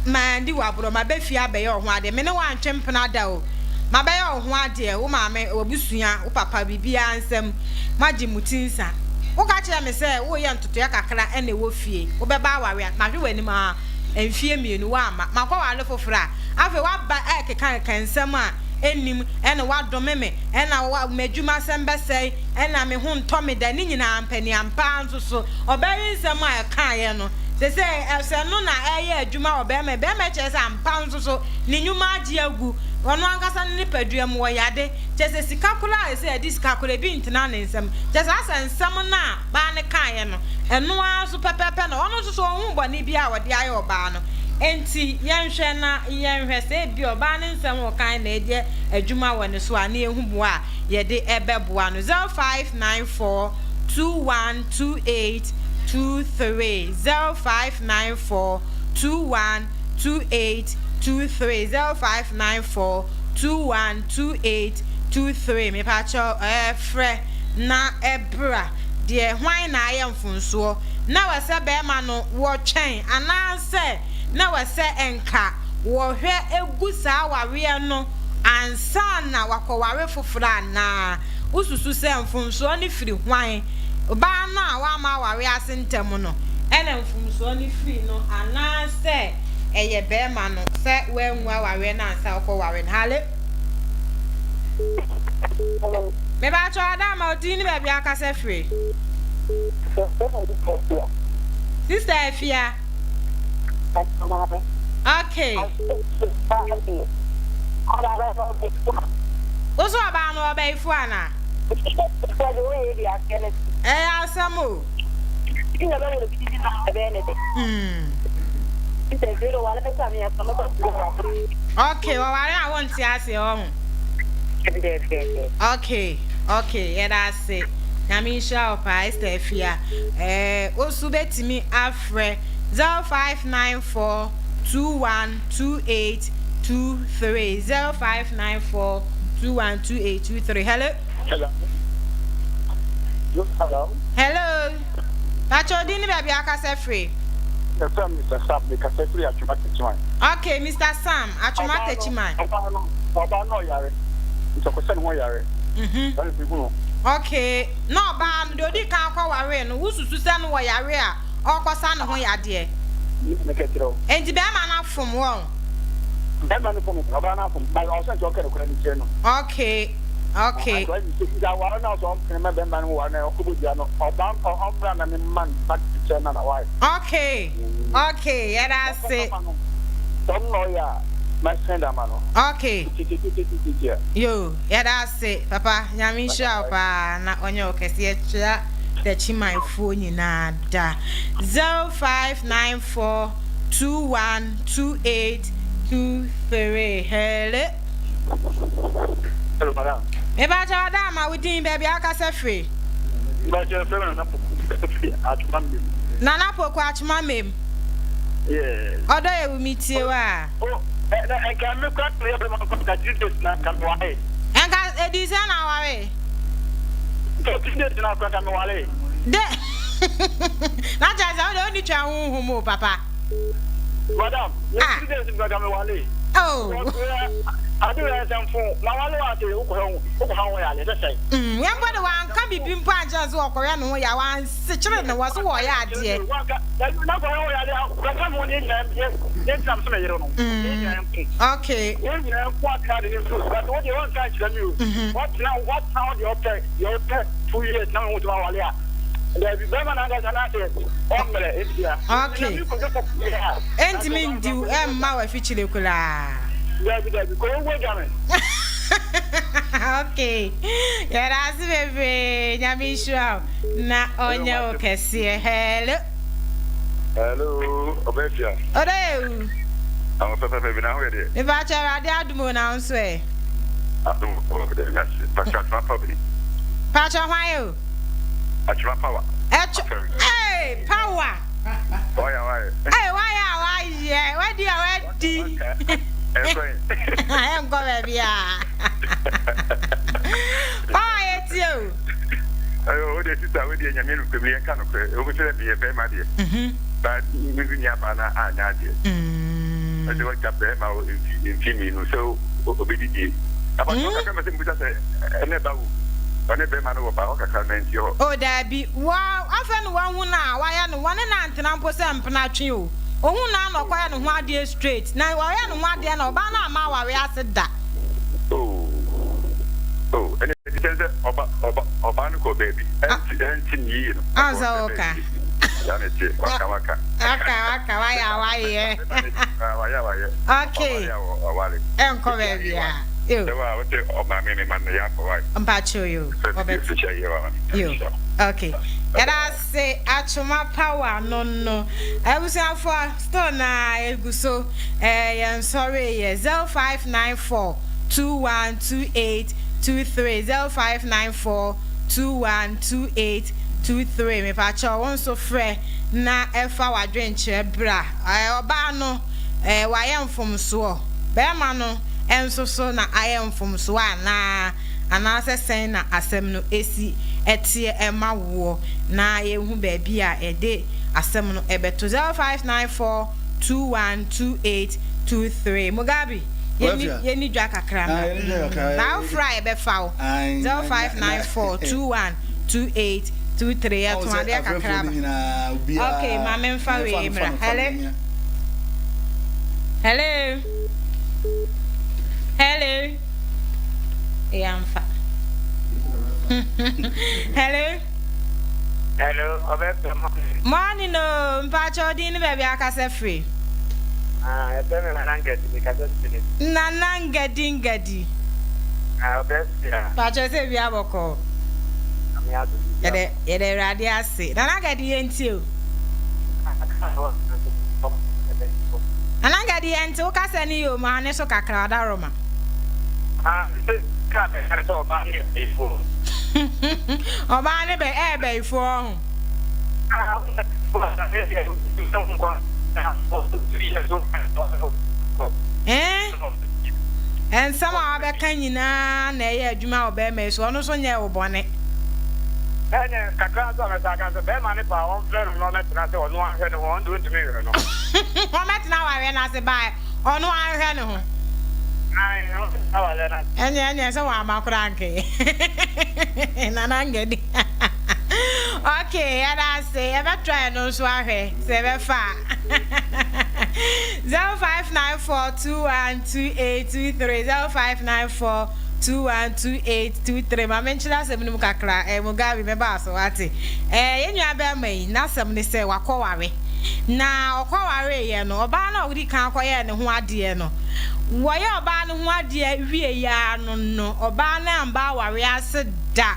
mandi w'aborɔ, maba fie abɛyɛ wo ho adeɛ, me ne wo antwe mpena da o, mabɛyɛ wo ho adeɛ, wo maame, w'abusua, wo papa, biribiara nsam, moagye mo ti nsa. Woka kyerɛɛ me sɛ woreyɛ ntotoeɛ kakra na ɛwɔ fie, wobɛba aware a, mahwɛ w'anim ara mfeɛ mmienu woamma. Makɔware foforɔ a, afei woaba rekekakeka nsɛm a ɛnnim, ɛna woadome me, ɛna m'adwumasɛm bɛsɛe, ɛna me ho ntɔ me da, ne nyinaa mpaniampa ara nso so. Ɔbaa yi nsɛm a ɛkaeɛ no, seesei sɛ ɛno na ɛreyɛ adwuma wɔ barima yi, barima yi kyerɛ sɛ ampa nso so ne nnwuma agye agu, ɔno ankasa ne nipadua mu ɔyade, kyerɛ sɛ sika koraa a ɛsɛ yɛde sika koraa ebi ntena ne nsam. Kyerɛ sɛ asɛ nsɛm no a baa no kaeɛ no, ɛno ara nso pɛpɛɛpɛ na ɔno nso so ɔnhuu bɔne biara a ɔde ayɛ ɔbaa no. Enti yɛnhwɛ na yɛnhwɛ sɛ ebia ɔbaa no nsɛm a ɔkaeɛ na ɛreyɛ adwuma wɔ ne so a, na yɛhu boa a yɛde bɛboa no. 0594 2128 23 0594 2128 23 0594 2128 23 Mepakyɛw ɛɛ frɛ na bra. Deɛ hwan na ayɛ mfonsoɔ? Na wɔ sɛ bɛɛma no wɔ twɛn anaa sɛ na wɔ sɛ nka wɔ hwɛ gu saa awareɛ no ansa na wakɔ ware foforɔ anaa? Wo susu sɛ mfomsoɔ no firi hwan? Ɔbaa no a wamma awareɛ ase ntɛm no na mfomsoɔ no firi no anaa sɛ ɛyɛ bɛɛma no sɛ wangu awareɛ no ansa ɔkɔ ware no? Hale. Mebakyɛw Adamma wo din ne baabi a wakasa firi. Sister Afia. Okay. Wo so ɔbaa no ɔbɛyifo ana? Ɛyɛ asɛm o. Mm. Okay, ɔware a wonte aseɛ ɔho. Okay, okay, yɛda ase. Nyame nhyira wo paa, Esther Afia. Eh, wo so bɛtumi afrɛ 0594 2128 23 0594 2128 23. Hello. Hello. Hello. Hello. Pacho din ne baabi akasa firi. Yɛfrɛ me Mr. Sam, mekasa firi Atwoma Techiman. Okay, Mr. Sam, Atwoma Techiman. Ɔbaa no, ɔbaa no ɔyare. Nti ɔkɔsɛ ne ho yare. Mhm. Saa na hu no. Okay, na ɔbaa no deɛ odi kan kɔwaree no, wosusu sɛ no wɔ yare a ɔrekɔsa ne ho yadeɛ? Meka kyerɛ wo. Enti bɛrima no afom wɔn? Bɛrima no fom, ɔbaa no afom. But ɔsɛ nti ɔka nokorɛ no kyerɛ no. Okay, okay. Nti ɔyɛ mistake. Nti aware no a ɔsɛ ɔmpene ma bɛrima no nware no ɔkɔbɔ dua no, ɔbaa ɔmmra na me mma no ba kyerɛ no na why? Okay, okay, yɛda ase. Ɔkasa ma no. Sɛ ɔno na ɔyɛ a, mɛsend ama no. Okay. Titititititi. Yo, yɛda ase papa, Nyame nhyira wo paa na ɔnyɛ wo kɛse. Yɛkyea Dachimanfoɔ nyinaa da. 0594 21 28 23 Hello. Hello, madam. Mebakyɛ wada ama wo din baabi a wokasa firi. Mebakyɛ fɛ Nana Poku kasa firi Atwoma Mmem. Nana Poku Atwoma Mmem. Yes. Ɔdɔ yɛ wo metie wo a. Oh, na nka me kura me yɛ bɛma nkɔ nka 3 days na nka me ware. Nka edi sɛ na aware. Nka 3 days na kura nka me ware. De na kyerɛ sɛ wode wonni twɛn honhom o papa. Madam, me Ah. 3 days nka me ware. Oh. Ade wɛ sɛ mfo ma wale wa ase wokɔ ha wokɔ ha ho yɛ ale sɛ sɛ. Mm, yɛn mpo de wanka biribi mpo ankyerɛ sɛ ɔkɔyɛ ne ho ya wansekyere ne wɔ so wɔyɛ adeɛ. Wanka na kɔ ha ho yɛ ale kasa mo ne nyinaa yɛ yɛ ntina so me yere no. Ne nyinaa nko. Okay. Ne nyinaa nko aka de ne nso. But wo de wanka ankyerɛ me o. Watena watena wo deɛ ɔpɛ deɛ ɔpɛ 2 years na wo ho tuma wale a. Dabi, bɛrima no ankasa no asɛ ɔmmerɛ ntia. Okay. Ɛntumi ndi wo ɛmma w'afikyire koraa. Dabi dabi, kɔ wo gya me. Okay. Yɛda ase bebree, Nyame nhyira wo na ɔnyɛ wo kɛseɛ. Hello. Hello, Ɔbɛfia. Ɔdɔ yɛ wu. Awo pɛpɛpɛ bi na ho yɛ deɛ. Mepakyɛ Awurade adom o na wo nso ɛ. Adom o deɛ nyase. Pakyɛ atoma pa bi. Pakyɛ hwan o. Atwema power. Ɛtw ee power. Wayɛ wayɛ. Ee wayɛ a wayɛ wadi a wadi. Ɛnkɔ yi. Ɛnkɔ baabi a. Power yɛ tie o. Ɛyɛ o deɛ sista o deɛ nyame no kura yɛn ka no korɛ ewu sɛ meyɛ bɛrima deɛ. Mhm. Ba mi mi nua baa na anya adeɛ. Ɛsɛ wagya bɛrima o mfi mfi mmienu sɛ obedidie. Abatɔ kakra mɛ sɛ mbusa sɛ ɛnɛ ba wu. Ɔne bɛrima no wɔ ba hɔ kakra na ɛnti hɔ. Oh daabi, wa afei na wahu no a wayɛ no, wɔne no antena mpo sɛ mpena twe o, ohuu no ara na ɔkɔyɛ ne ho adeɛ straight, na ɔyɛ ne ho adeɛ na ɔbaa no amma awareɛ ase da. Oh oh ɛne ɛte sɛ sɛ ɔba ɔba ɔbaa no kɔ baabi ɛnti ɛnti ne yie no. Ɔn sɛ woka. Saa na ɛteɛ waka waka. Waka waka wayɛ a wayɛ. Wayɛ a wayɛ. Okay. Ɔware a ɔware. Ɛnkɔ baabi a. Yo. Sɛ wa wote ɔmaame mi ma no yɛ afɔ wa. Mpakyɛw yo. Ɔbɛte. Yo. Okay. Yɛda ase atwoma power no no. Abusuafoɔ still na egu so eh, yɛn sɔre yɛ 0594 2128 23 0594 2128 23 mepakyɛw wo nso frɛ na ɛfa w'adwenkyerɛ bra. Ɔbaa no eh, wayɛ mfomsoɔ, bɛrima no nso so na ayɛ mfomsoɔ anaa? Anaasɛ sɛn na asɛm no si teɛ ma woɔ na yɛhu baabi a yɛde asɛm no bɛto. 0594 2128 23 Mugabe, yɛnni yɛnni dwa kakra mmra. Na wofrɛ a yɛbɛfa wo. 0594 2128 23 Yɛtɔn adeɛ kakra ba. Okay, ma memfa wei mmra. Hello? Hello? Hello? Yɛamfa. Hello. Hello, ɔbɛpɛ morning. Morning o, mpakyɛ odin ne baabi akasa firi. Ah, ɛfɛ mi Nana Ngadi, mi kasa firi. Nana Ngadi Ngadi. Ah, ɔbɛpɛ a. Mpakyɛ sɛ bi abɔkɔ. Ame ado. Yɛdɛ yɛdɛ Awurade ase. Nana Ngadi yɛn ti o. Nana Ngadi yɛn ti wo kasa ni yɛ o maa ne so kakra ɔdaroma. Ah, sɛ kaa bɛka sɛ ɔbaa ne yɛ bɛyifoɔ. Ɔbaa ne bɛ ɛyɛ bɛyifoɔ ɔho. Eh? Nsɛm a wabɛka nyinaa na ɛyɛ adwuma wɔ bɛrima yi so, ɔno nso nyɛɛ wo bɔne. Ɛnɛ kakra nso a mɛsa aka sɛ bɛrima ne paa ɔmfrɛ no na ɔmɛtena sɛ ɔno ahwɛ ne ho, ɔno deɛ ɔntumi nhwɛ no. Ɔmɛtena awareɛ no ase bae, ɔno anhwɛ ne ho. Ɛnyɛ ɛnyɛ sɛ wama koraa nkɛ Nana Ngadi. Okay, yɛda ase. Yɛbɛtra ɛno nso ahwɛ sɛ ɛbɛfa a. 0594212823 0594212823 Ma menkyerɛ asɛm no mu kakra. Eh, Mugabe, mɛba so wate. Eh, yɛn nua bɛrima yi, n'asɛm ne sɛ wakɔware. Na ɔkɔwareeɛ no, ɔbaa no a ɔdi kan kɔyɛɛ ne ho adeɛ no, wɔyɛ ɔbaa no ho adeɛ wieeɛ ara no no, ɔbaa no amba awareɛ ase da.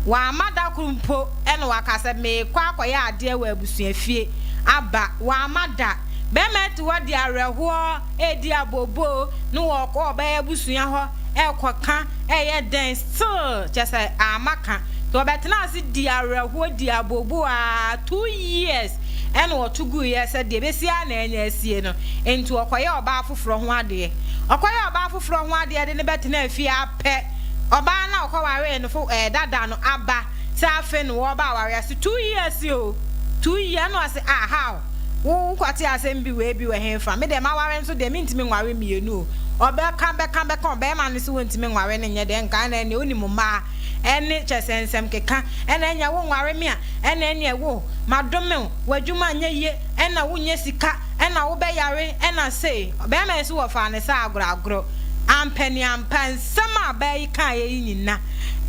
Wamma da koro mpo na waka sɛ, Merekɔ akɔyɛ adeɛ wɔ abusuafie aba. Wamma da. Barima yi te hɔ de awerɛhoɔ redi abooboo na ɔrekɔ ɔbaa yi abusua hɔ rekɔka, reyɛ dɛn, still kyerɛ sɛ amma ka. Nti ɔbɛtenaa ase dii awerɛhoɔ, dii abooboo ara two years ɛna ɔto guiɛ sɛ deɛ ɛbɛsi ara na anya asie no, enti ɔkɔyɛɛ ɔbaa foforɔ ho adeɛ. Ɔkɔyɛɛ ɔbaa foforɔ ho adeɛ de no bɛtenaa fie ara pɛ, ɔbaa no a ɔkɔwaree no fo ɛɛ dada no aba sɛ afei na wɔreba awareɛ ase, two years o, two years, ɛna ɔse ah how, wo wokɔtee asɛm bi wei bi wɔ henfa, me deɛ maware nso deɛ mentumi nware mmienu o, ɔbɛka bɛka bɛka ɔbarima no se wɔntumi nware no nyɛ deɛ nka ɛna ɛneɛ wonim mmaa ɛne kyerɛ sɛ nsɛm keka, ɛna ɛneɛ wonware me a ɛna ɛneɛ wo madome wo, w'adwuma nyɛ yie, ɛna wonyɛ sika, ɛna wobɛyare, ɛna sei. Ɔbarima yi nso wɔfaa no sɛ agorɔ agorɔ. Ampaniampa, nsɛm a ɔbaa yi kaeɛ yi nyina,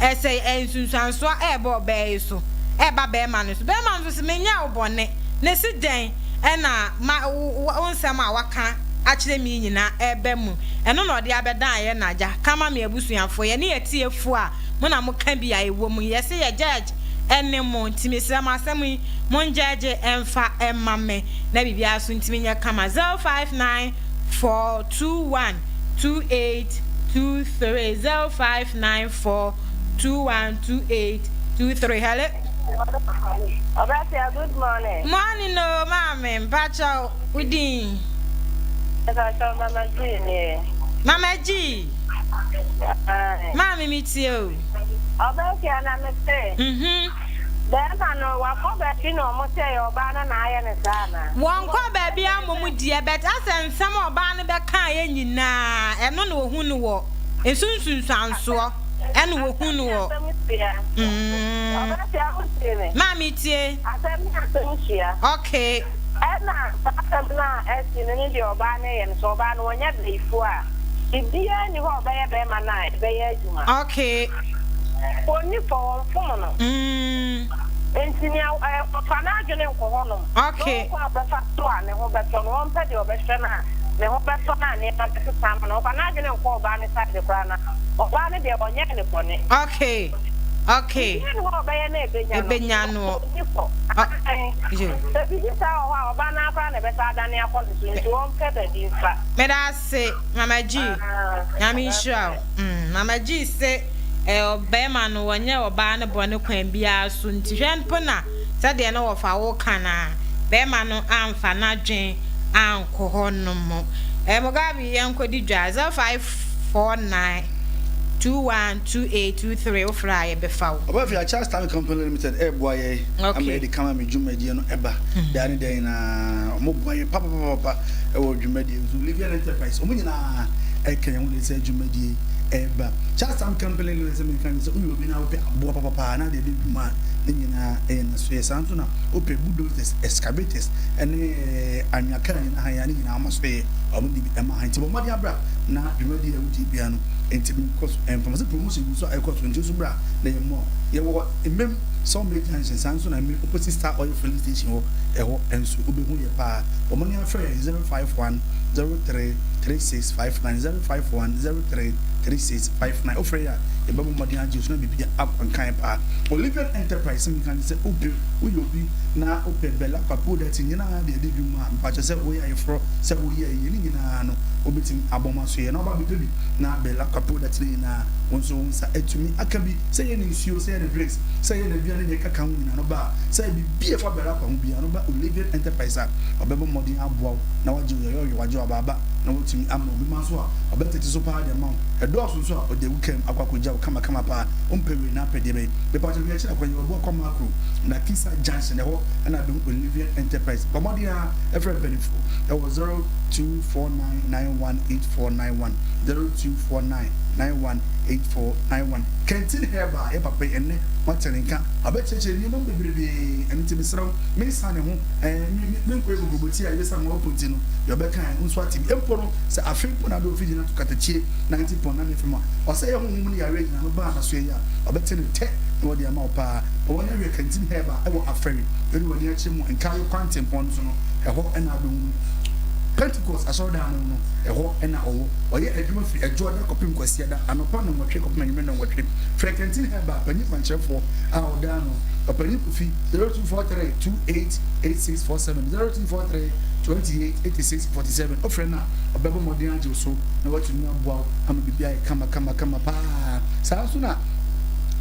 ɛsɛ nsunsuansoɔ ɛrebɔ ɔbaa yi so. ɛreba bɛrima no so. Bɛrima no nso se, Menyɛɛ wo bɔne, na esi dɛn na ma wo nsɛm a woaka akyerɛ me yi nyinaa reba mu? Ɛno na ɔde abɛdan yɛn agya. Ka ma me abusuafoɔ, yɛne atiefoɔ a mo na moka bi a ɛwɔ mu yi, yɛse yɛ judge ne mo, nti mesrɛ mo asɛm yi mongyɛɛgye mfa mma me na biribiara nso ntumi nyɛ kama. 0594 21 2823 0594 2128 23 Hello. Ɔbɛsia good morning. Morning o maame mpakyɛw wo din. Mpakyɛw mama G nie. Mama G. Maame mi tie o. Ɔbɛsia na me se. Mhm. Bɛɛma no wakɔ baabi na ɔmo sɛ ɛyɛ ɔbaa no na ayɛ no saa anaa? Wɔnkɔ baabi a mmom deɛ but asɛ nsɛm a ɔbaa no bɛkaeɛ nyinaa ɛno na ɔhu no wɔ nso nsunsuansoɔ ɛna ɔhu no wɔ. Asɛm hyia. Mm. Ɔbɛsia wotie me? Maame tie. Asɛm ne asɛm hyia. Okay. Ɛna saa asɛm no a asi no ne deɛ ɔbaa no yɛ no sɛ ɔbaa no ɔnyɛ bayifoɔ a biribiara nni hɔ a ɔbɛyɛ bɛɛma no a ɛbɛyɛ adwuma. Okay. Ɔnni fɔ, wɔmfom no. Enti nea ɔfa n'adwene nkɔ hɔnom. Okay. Na ɔhu kwan a ɔbɛfa so a ne ho bɛtɔ no, ɔmpɛ deɛ ɔbɛhwɛ no a ne ho bɛtɔ no a nneɛma bɛsesa ama no. Ɔfa n'adwene nkɔ ɔbaa no side koraa na ɔbaa no deɛ ɔnyɛɛ no bɔne. Okay. Okay. Biribiara nni hɔ a ɔbɛyɛ na ɛbɛnya no. Ɛbɛnya no. Ɔnni fɔ. Ae. Sɛ biribi saa wɔ hɔ a, ɔbaa no ara koraa na ɛbɛsan adane akɔ ne so, nti ɔmpɛ baabi mfa. Meda ase Mama G. Nyame nhyira wo. Mm, Mama G se eh, ɔbarima no wɔnyɛ ɔbaa no bɔne kwan biara so nti hwɛ mpo na sɛdeɛ na wɔfa wo ka no a, barima no amfa n'adwen ankɔ hɔ nom. Eh, Mugabe yɛnkɔdi dwa 0549 212823 wofrɛ a yɛbɛfa wo. Ɔbɛfia Charles Town Company Limited ɛɛboa yɛn ama yɛde kama me dwumadie no ɛba daa ne daa nyinaa. Wɔn boa yɛn papapapapa ɛwɔ dwumadie nso. Livian Enterprise wɔn nyinaa ɛka yɛn ho de sɛ dwumadie yi ɛreba. Charles Town Company Limited sɛ menka ne sɛ woyɛ obi na wopɛ aboa papapaa na deɛ ɛde dwuma a ne nyinaa ɛyɛ n'asoyɛ. Saa nso na wopɛ bulldozers, excavators ɛne anwea kaa nyinaa han a ne nyinaa wɔn asoyɛ wɔn de bi ɛma ha. Nti bɔ mmɔden abra na dwumadie a wodie biara no ntumi nkɔ so. Ɛmfa ho sɛ promotion gu so a ɛkɔ so nti nso bra na yɛ mmɔ. Yɛwɔ Mmem Sawmill Junction saa nso na Mmem opposite Star Oil Filling Station hɔ ɛhɔ nso wobɛhu yɛ paa. Bɔ mmɔden afrɛ yɛn 051 03 36 59 051 03 36 59. Wofrɛ yɛn a yɛbɛbɔ mmɔden agye wo so na biribi akɔ nkan paa. Olivian Enterprise sɛ menka ne sɛ wopɛ woyɛ obi na wopɛ Bella Kwaku Odati nyinaa de adi dwuma a mpakyɛ sɛ woyɛ ayeforɔ sɛ woyɛ ayie ne nyinaa no wobɛtumi abɔ ma so yɛ na woba abɛpɛ bi na Bella Kwaku Odati ne nyinaa wo nso wo nsa atumi aka bi sɛ yɛ ne nsuo sɛ yɛ ne drinks sɛ yɛ n'aduane ne ɛkeka ho nyinaa no ba a sɛ biribi a ɛfa Bella Kwa ho biara no ba Olivian Enterprise a ɔbɛbɔ mmɔden aboa wo na wagye wo yɔyɔyɔ wagye wo abaaba na watumi ama wo bi ma nso a ɔbɛtete so paa de ama wo ɛdɔɔso nso a ɔde agu kaa mu akɔ akɔgya wo kamakama paa wompɛ wei na apɛ deɛ bɛn mepakyɛ hwɛ akyiri akwan yɛwɔ Boakwa Makro na Kisa Junction ɛhɔ na bɛhu Olivian Enterprise bɔ mmɔden ara frɛ mpanimfoɔ ɛwɔ 0249918491 0249918491 Kentin Herbal yɛ papa yi ɛnnɛ moate ne nka wabɛkyerɛkyerɛ nneɛma mu bebrebee ɛno nti mesrɛ wo mensa ne ho ɛɛ me me menkɔyɛ kokroboti a yɛbɛsa ho apo nti no deɛ ɔbɛka ɛ nso ate bi mpo no sɛ afe mpo na ade ofi gyina to katakyie 90.9 FM a ɔsɛ yɛ honhom ne yareɛ nyina no baa naso yi a ɔbɛte no tɛ na wɔde ama wo paa ma wɔne awie Kantin Herbal ɛwɔ Afɛri ɛne wɔne akyerɛ mu Nkayo kwantempɔn no so no ɛhɔ ɛna abɛhunu Pentecost asɔredan no no ɛhɔ ɛna ɔwɔ ɔyɛ adwuma firi Ɛdwoada kɔpem Kwasiada anɔpa nnɔnwɔtwe kɔpem anwummerɛ nnɔnwɔtwe. Frɛ Kantin Herbal panyin kwankyerɛfoɔ a ɔda ano, Ɔpanyin Kofi, 0243 28 8647, 0243 28 86 47. Wofrɛ no a, ɔbɛbɔ mmɔden agye wo so na watumi aboa wo ama biribi ayɛ kama kama kama paa. Saa ara nso na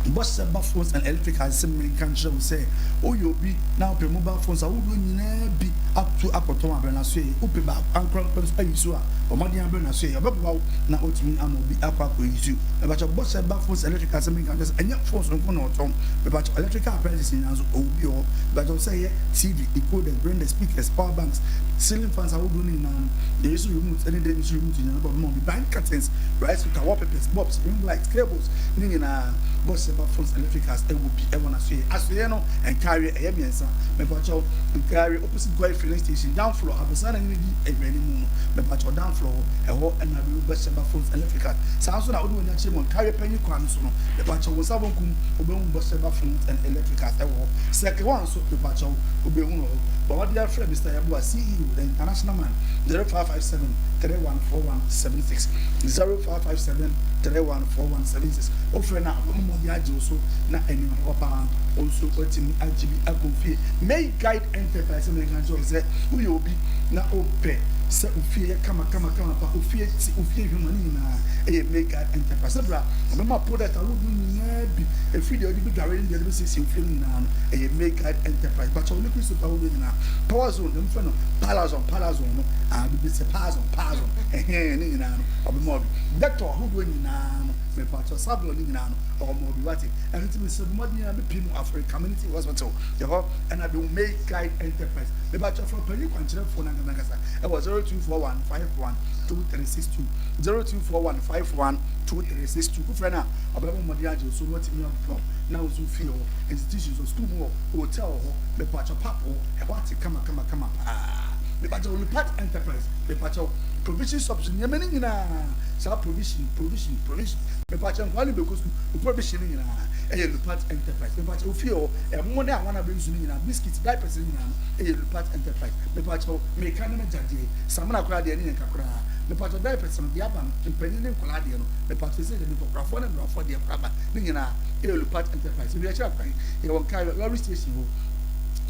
Bɔhyɛ Ba Phones and Electrical se menka nkyerɛ wo sɛ woyɛ obi na wopɛ mobile phones ahodoɔ nyinaa bi ato akɔtɔn a, brɛ no asoɛeɛ. Wopɛ baako ankorankora nso ayi so a, bɔ mmɔden ara brɛ no asoɛeɛ. Ɔbɛboa wo na watumi ama obi akɔ akɔyi so. Mepakyɛw, Bɔhyɛ Ba Phones and Electrical se menka nkyerɛ wo sɛ ɛnyɛ phones nko na ɔtɔn. Mepakyɛw, electrical appliances nyinaa nso, ɔwɔ bi wɔ hɔ. Mepakyɛw, sɛ ɛyɛ TV, decoders, blenders, speakers, power banks, ceiling fans ahodoɔ no nyinaa no, deɛ ɛyɛ so remote ne deɛ ɛnni so remote nyinaa no, ɔbɛma wo bi. Blind curtains, rice cooker, wallpapers, bulbs, ring lights, cables, ne nyinaa, Bɔhyɛ Ba Phones Electricals wɔ bi wɔ n'asoɛeɛ. Asoɛeɛ no, Nkareɛ, ɛyɛ mmiɛnsa. Mepakyɛw, Nkareɛ opposite Goil filling station, down floor, aborosan na ne di nhwɛanimu no. Mepakyɛw, down. floor hɔ, ɛhɔ na wobɛhu Bɛhyɛba Phones Electrical. Saa nso na wode w'ani akyerɛ mu Nkaeɛ Panyin kwan no so no, mepakyɛw wo nsa bonkum wobɛhu Bɛhyɛba Phones and Electricals ɛwɔ hɔ. Circle One nso, mepakyɛw wobɛhu no wɔ hɔ. Bɔ mmɔden ara frɛ Mister Yeboah, CEO, The International Man, 0557 314176, 0557 314176. Wofrɛ no a, ɔbɛbɔ mmɔden agye wo so na nneɛma papa paa no, wo nso woatumi agye bi akɔ fie. May Guide Enterprise menka nkyerɛ wo sɛ woyɛ obi na wopɛ sɛ wo fie yɛ kama kama kama pa, wo fie te, wo fie hwam a, ne nyinaa ɛyɛ May Guide Enterprise. Sɛ bra, ɔbɛma product ahodoɔ nyinaa bi, ɛfiri deɛ wode bɛdware ne deɛ wode bɛsiesie wo fie no nyinaa no, ɛyɛ May Guide Enterprise. Bakyɛ wo liquid soap ahodoɔ nyinaa, Power Zone, deɛ mofrɛ no Palazon, Palazon no, ah, biribi sɛ Pazon, Pazon, ɛhɛn, ne nyinaa no, ɔbɛma wo bi. Dettol ahodoɔ nyinaa no, mepakyɛ Savlon ne nyinaa no, ɔma wo bi, wate. Ɛno nti mesrɛ bɔ mmɔden ara bɛpie mu Afori Community Hospital, ɛhɔ ɛna bɛhu May Guide Enterprise. Mepakyɛ frɛ ɔpanyin kwankyerɛfoɔ no ankasa ankasa ɛwɔ 0241 51 2362, 0241 51 2362. Wofrɛ no a, ɔbɛbɔ mmɔden agye wo so na watumi aboa wo na wo nso wo fie hɔ, institutions hɔ, sukuu mu hɔ, hotel hɔ, mepakyɛ pub hɔ, ɛhɔ ate kama kama kama paa. Mepakyɛ Olupat Enterprise, mepakyɛ provision shops nneɛma no nyinaa, saa provision, provision, provision, mepakyɛ nkwadaa no bɛkɔ sukuu, wo provision no nyinaa ɛyɛ Lupat Enterprise. Mepakyɛ wo fie hɔ, ɛmo ne awan a bɛnsu no nyinaa, biscuit, diapers no nyinaa no ɛyɛ Lupat Enterprise. Mepakyɛ meka ne m'agya deɛ, samina koraa deɛ ɛne yɛn ka koraa. Mepakyɛ diapers no deɛ aba no, mpanyin ne nkwadaa deɛ no, mepakyɛ sɛ deɛ nkɔkorafoɔ ne mmerewafoɔ deɛ koraa ba, ne nyinaa ɛyɛ Lupat Enterprise. Ebi akyerɛ kwan, yɛwɔ Nkae lorry station hɔ.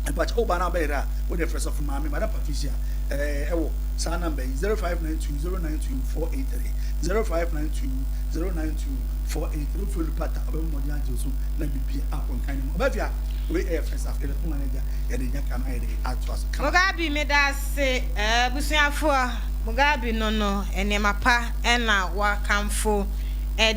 Mepakyɛ woba na abɛyere a, wode frɛ sɔfo maame, Madam Patricia, ɛɛ ɛwɔ saa number yi, 0592 092 483, 0592 092 483. Wofrɛ Lupat a, ɔbɛbɔ mmɔden agye wo so na biribi akɔ nkan ne mu. Ɔbɛfia, wei ɛyɛ first half, yɛbɛpoma no agya, yɛde nya ka no ayɛ de atoa so kama. Mugabe medase abusuafoɔ Mugabe no no nneɛma pa na wakamfo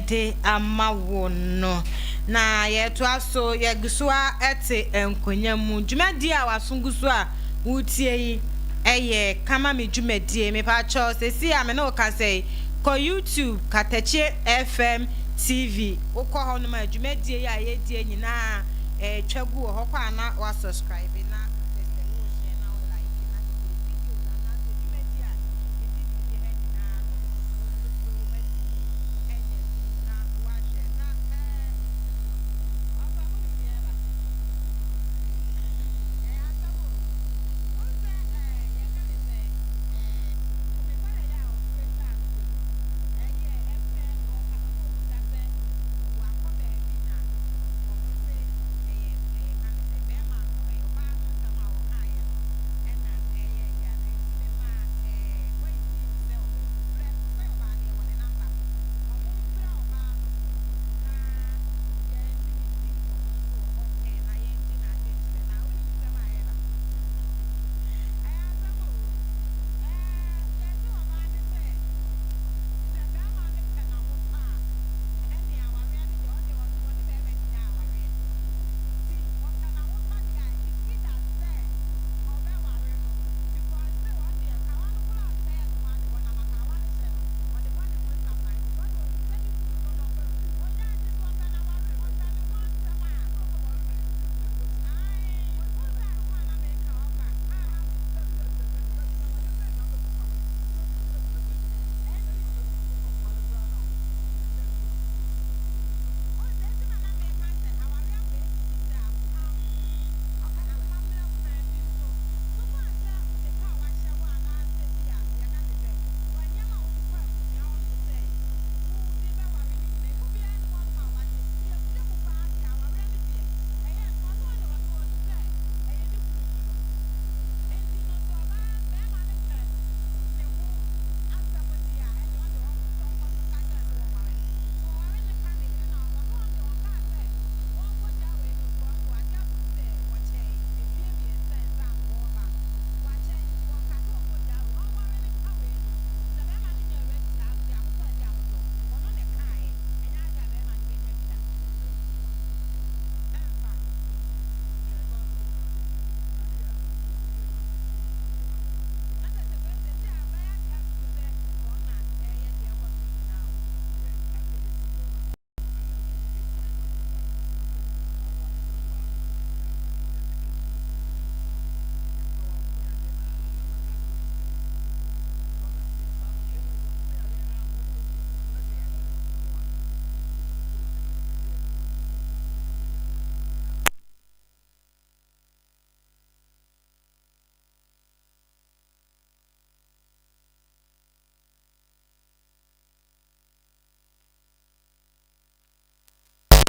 de ama wo no na yɛtoa so yɛgu so ara te nkonya mu dwumadie a waso gu so a woretie yi yɛ kama me dwumadie mepakyɛw sɛsi a me ne wo kasa yi kɔ YouTube Katakyie FM TV wokɔ hɔ nom a dwumadie yi a yɛredie nyinaa ɛretwa gu wɔ hɔ kɔ a na wa subscribe na kyerɛ sɛ wo share na wo like na kyerɛ sɛ videos anaasɛ dwumadie a yɛdi no fie ha nyinaa no wo nso so atumi anya bi na wahwɛ na ɛɛ ɔfa mo nim deɛ ɛba ɛyɛ asɛm o wohu sɛ ɛɛ yɛka ne sɛ ɛɛ mefa yɛ yɛ a ɔfrɛ twaa so yi ɛyɛ ɛfrɛ na ɔka na ɔbusa sɛ wakɔ baabi na ɔmo se ɛyɛ ɛyɛ ka ne sɛ bɛrima no ɛyɛ ɔbaa no nsɛm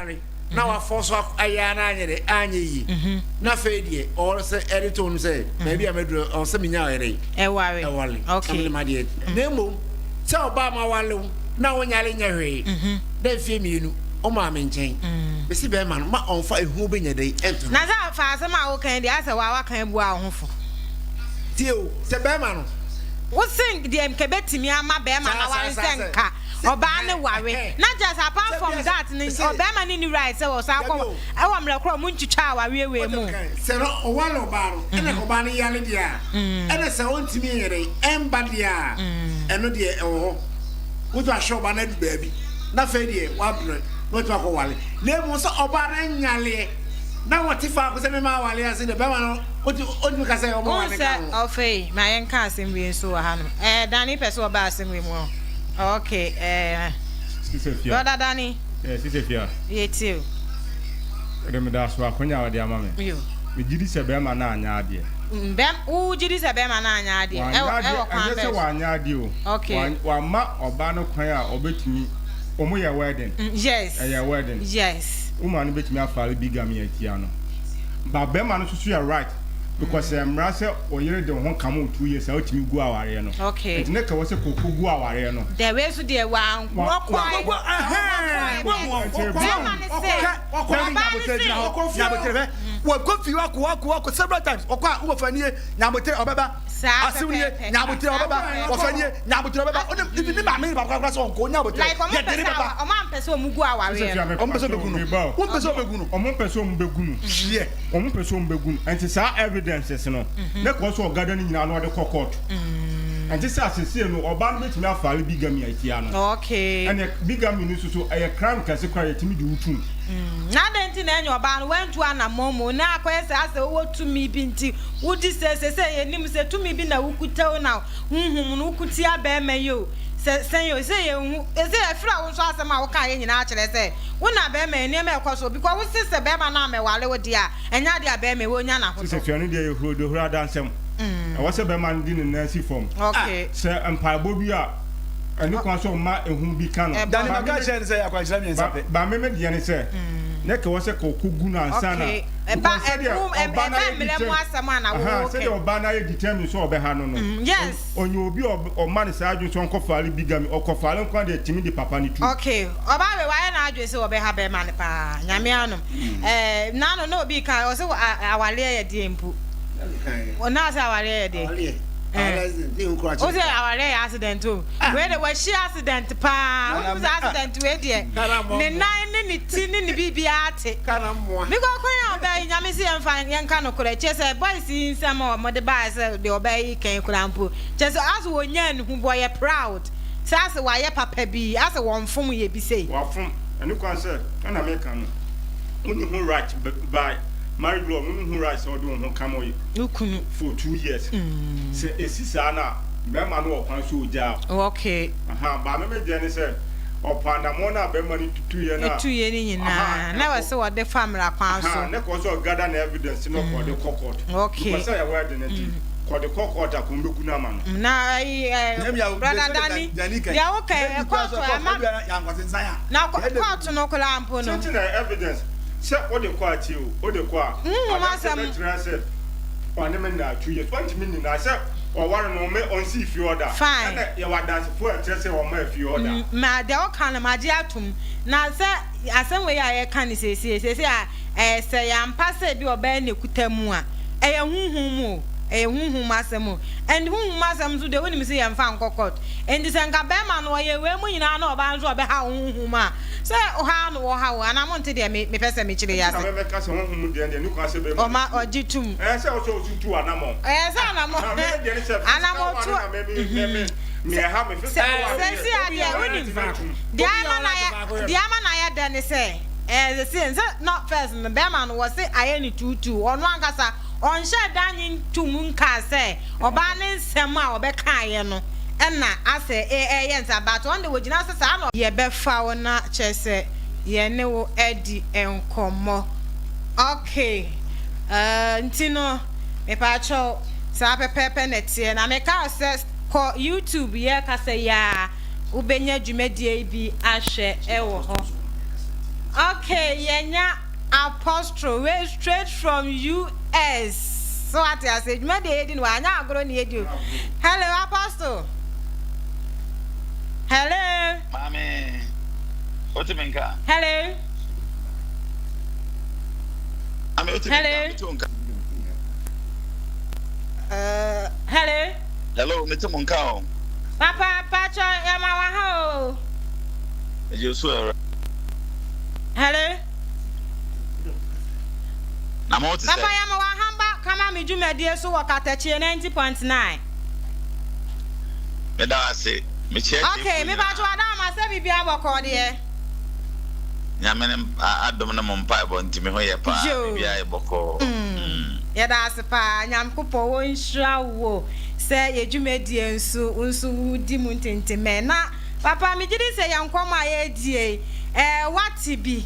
wayare na wafɔ so ayɛ ara na anyɛ dɛ anyɛ yie mhm. na afei deɛ ɔwɔ sɛ ɛde to no sɛ mhm. baabi a mɛduru ɔwɔ sɛ menya ɔyɛ dɛ ɛware ɛware na mede ma deɛ mhm. na mmom sɛ ɔbaa ma wale wo na wonyare nyɛ hwee dɛ mfie mmienu ɔmaa me nkyɛn mesi bɛrima no ma ɔmfa ehu bɛnya dɛ ɛnto no na sɛ fa asɛm a wokan deɛ asɛ waa wakan abua wo ho fo tie o sɛ bɛrima no wosen deɛ nka bɛtumi ama bɛrima no aware sɛ nka ɔbaa no ware na kyerɛ sɛ apart from that no ɔbɛrima no nni right sɛ ɔsan kɔ ɛwɔ mmerɛ korɔ ɔmo ntwitwa awareɛ wei mu. Sɛ no ɔware ɔbaa no ɛna ɔbaa no yare deɛ a ɛna sɛ ɔntumi nyɛ dɛn ɛmba deɛ a ɛno deɛ ɛwɔ hɔ wotumi ahwɛ ɔbaa no adu baabi na afei deɛ wabrɛ na watumi akɔ ware na mmom sɛ ɔbaa no nyareɛ na wɔte faako sɛ mema aware ase deɛ bɛrima no ɔntumi ka sɛ ɔma ware ka ho. Wohu sɛ ɔfei ma yɛnka asɛm wei nso wɔ hanom ɛɛ Danny pɛ sɛ ɔba asɛm wei mu ɔ. Okay, eh. Sisi Fia. Brother Danny. Yeah, Sisi Fia. Yeah, too. Wode me da so akonya a wɔde ama me. Yo. Me gye di sɛ bɛrima no anyɛ adeɛ. Mm, bɛm, wo gye di sɛ bɛrima no anyɛ adeɛ. Ɛwɔ, ɛwɔ kwan bɛn so? Ɛnyɛ sɛ wanyɛ adeɛ o. Okay. Wamma ɔbaa no kwan a ɔbɛtumi, wɔn yɛ wedding. Mm, yes. Ɛyɛ wedding. Yes. Woman no bɛtumi afile bigamy atia no. But bɛrima no nso so yɛ right. Because ɛmmra sɛ ɔyere de wo ho kama wo 2 years a wotumi gu awareɛ no. Okay. Nti ne ka wɔ sɛ koko gu awareɛ no. Dɛ wei so deɛ wa wɔkɔe. Bɛrima ne se ɔbaa ne se. Nyabotere hwɛ wɔkɔ fie wakɔ wakɔ wakɔ several times ɔkɔ a wobɛfa nie nyabotere ɔbɛba asew nie nyabotere ɔbɛba wɔfa nie nyabotere ɔbɛba ɔne ibi ne maame ne papa koraa sɛ ɔnkɔ nyabotere Like ɔmo yɛde pɛ ne sɛ bɛba ɔmo ampɛ sɛ ɔmo gu awareɛ no. Ɔmo pɛ sɛ ɔbɛgu no wɔn pɛ sɛ ɔbɛgu no. Ɔmo pɛ sɛ ɔmo bɛgu no. Hwiɛ. Ɔmo pɛ sɛ ɔmo bɛgu no. Nti saa evidences no ne kɔ sɛ ɔgada ne nyinaa na ɔde kɔ court. Ɛnte sɛ asesie no ɔbaa no bɛtumi afile bigamy atia no. Okay. Ɛnna bigamy no nso so ɛyɛ crime kɛse koraa yɛtumi de wo tum. Na adɛn nti na ɛnyɛ ɔbaa no wantu anammɔn mu na akɔyɛ sɛ asɛ wowɔ tumi bi nti wodi sɛ sɛ yɛnim sɛ tumi bi na wokuta o na honhom no woko tia bɛrima yi o sɛ sɛn o sɛ yɛnhu sɛ ɛfiri a wo nso asɛm a wokaeɛ nyinaa kyerɛ sɛ wo na bɛrima yi nneɛma ɛkɔ so because wo se sɛ bɛrima no ammɛware wo deɛ a ɛnyɛ adeɛ a bɛrima yi wɔnya n'ahotɔ. Sɛ sua no deɛ yɛ huro de huro adansɛm. Ɛwɔ sɛ bɛrima no de ne nan si fam. Okay. Sɛ mpaebɔ bi a ɛne kwan sɛ ɔma ehu bi ka no. Dani maka kyerɛ no sɛ yɛ akwankyerɛ mmiɛnsa pɛ. Ba me me deɛ ne sɛ ne kɛ wɔ sɛ kɔ kɔ gu no ansa na. Okay. Ɛba ɛbu ɛba mmerɛ mu asɛm a na wo wo kɛ. Sɛdeɛ ɔbaa no ayɛ determine sɛ ɔbɛha no no. Yes. Ɔnyɛ obi a ɔma no saa adwene sɛ ɔnkɔ file bigamy ɔkɔ file nko ara deɛ tumi de papa no tu. Okay. Ɔbaa wei wayɛ n'adwene sɛ ɔbɛha bɛrima no paa. Nyame anom. Ɛɛ nano na obi ka ɔsɛ awareɛ yɛ deɛ mpo. Na ɔsɛ awareɛ yɛ deɛ. Wo sɛ awareɛ yɛ accident o. Wei de wahyia accident paa. Wonim sɛ accident wei deɛ ne nan ne ne ti ne ne biribiara te. Because kwan a ɔbaa yi nyame se yɛmfa yɛnka nokorɛ kyerɛ sɛ boys yi nsɛm a wɔde baeɛ sɛ deɛ ɔbaa yi kan koraa mpo kyerɛ sɛ asɛ wɔnyaa ne ho bi ɔyɛ proud sɛ asɛ wayɛ papa bi asɛ wɔmfom yɛ bi sei. Wafom ɛno kwan sɛ ɛna meka no wonni ho right by marriage law wonni ho right sɛ wode wo ho kama wo kunu for 2 years sɛ ɛsi saa no a bɛrima no wɔ kwan sɛ ɔgyaa wo. Okay. Aha ba me me deɛ ne sɛ ɔpɔ anammɔn no a bɛrima no tutuiɛ no a. Tuiɛ no nyinaa na ɛwɔ sɛ wɔde fa mmara kwan so. Ne kɔ sɛ ɔgada na evidence no kɔ de kɔ court. Okay. Because sɛ yɛ wedding nti kɔ de kɔ court a kɔn bɛgu no ama no. Na ayi ɛ brother Danny deɛ woka ɛ court ama na court no koraa mpo no. Titi na evidence sɛ wode kɔ akyi o wode kɔ a. Honhom asɛm. Adanse bɛkyerɛ sɛ ɔne me nna 2 years ɔntumi nyinaa sɛ ɔware no ɔmɛ ɔnsi fie ɔda. Fine. Ɛna yɛwɔ adansefoɔ a ɛkyerɛ sɛ ɔma fie ɔda. Ma deɛ woka no magye atom na sɛ asɛm wei a yɛka no seesei seesei a ɛyɛ sɛ yɛampa sɛ bi ɔbɛyɛ ne kuta mu a ɛyɛ honhom mu o ɛyɛ honhom asɛm o and honhom asɛm nso deɛ wonim sɛ yɛmfa nkɔ court nti sɛ nka bɛrima no ɔyɛ wei mu nyinaa na ɔbaa nso ɔbɛha wo honhom a sɛ ɔha no wɔha wo anaa monte deɛ mepɛ sɛ mekyerɛ yi ase. Ɛnti na mɛmɛka sɛ honhom deɛ deɛ ne kwan sɛ bɛrima ɔma ɔgye tum. Ɛyɛ sɛ ɔsɛ ɔso tu anamɔ. Ɛyɛ sɛ anamɔ anamɔ tu. Sɛsi adeɛ wonim deɛ ama na yɛ deɛ ama na yɛ dɛ ne sɛ ɛɛ sɛsi nsɛ no first no bɛrima no wɔse ayɛ ne tuutuu ɔno ankasa ɔnhyɛ da nye ntum nkaa sɛ ɔbaa ne nsɛm a ɔbɛkaeɛ no ɛna asɛ ɛyɛ nsa but ɔno de wɔgyina sɛ saa na yɛbɛfa wo na kyerɛ sɛ yɛne wo adi nkɔmmɔ okay uh, nti no mepaakyɛw saa pɛpɛɛpɛ na ɛteɛ na mekaa sɛ kɔ YouTube yɛ kasa yi a wobɛnya dwumadie yi bi ahwɛ ɛwɔ hɔ. Okay, yɛnya Apostle wei straight from US. So ate ase, adwuma deɛ yɛdi no wanyɛ agorɔ ne yɛdi o. Hello Apostle. Hello. Maame, wote me nka? Hello. Maame, wote me nka? Mete wo nka. Hello. Hello, mete mo nka o. Papa, pacho, yɛma wa ha o. Ɛgye so ɛwura. Hello. Na mo te sɛ. Papa, yɛma wa ha mba kama me dwumadie so wɔ Katakyie 90.9. Meda wo ase. Mekyia atiefoɔ Okay, nyinaa. mepacho Adama sɛ biribiara bɔkɔɔ deɛ. Nyame ne adom ne mo mpaebɔ nti me ho yɛ paa, Yoo. biribiara yɛ bɔkɔɔ. Mm. Yɛda ase paa, Nyankopɔn ɔnhyira wo sɛ yɛ dwumadie nso wo nso wo di mu ntentemɛ. Na papa me gyedi sɛ yɛn nkɔmɔ a yɛredie yi eh, woate bi.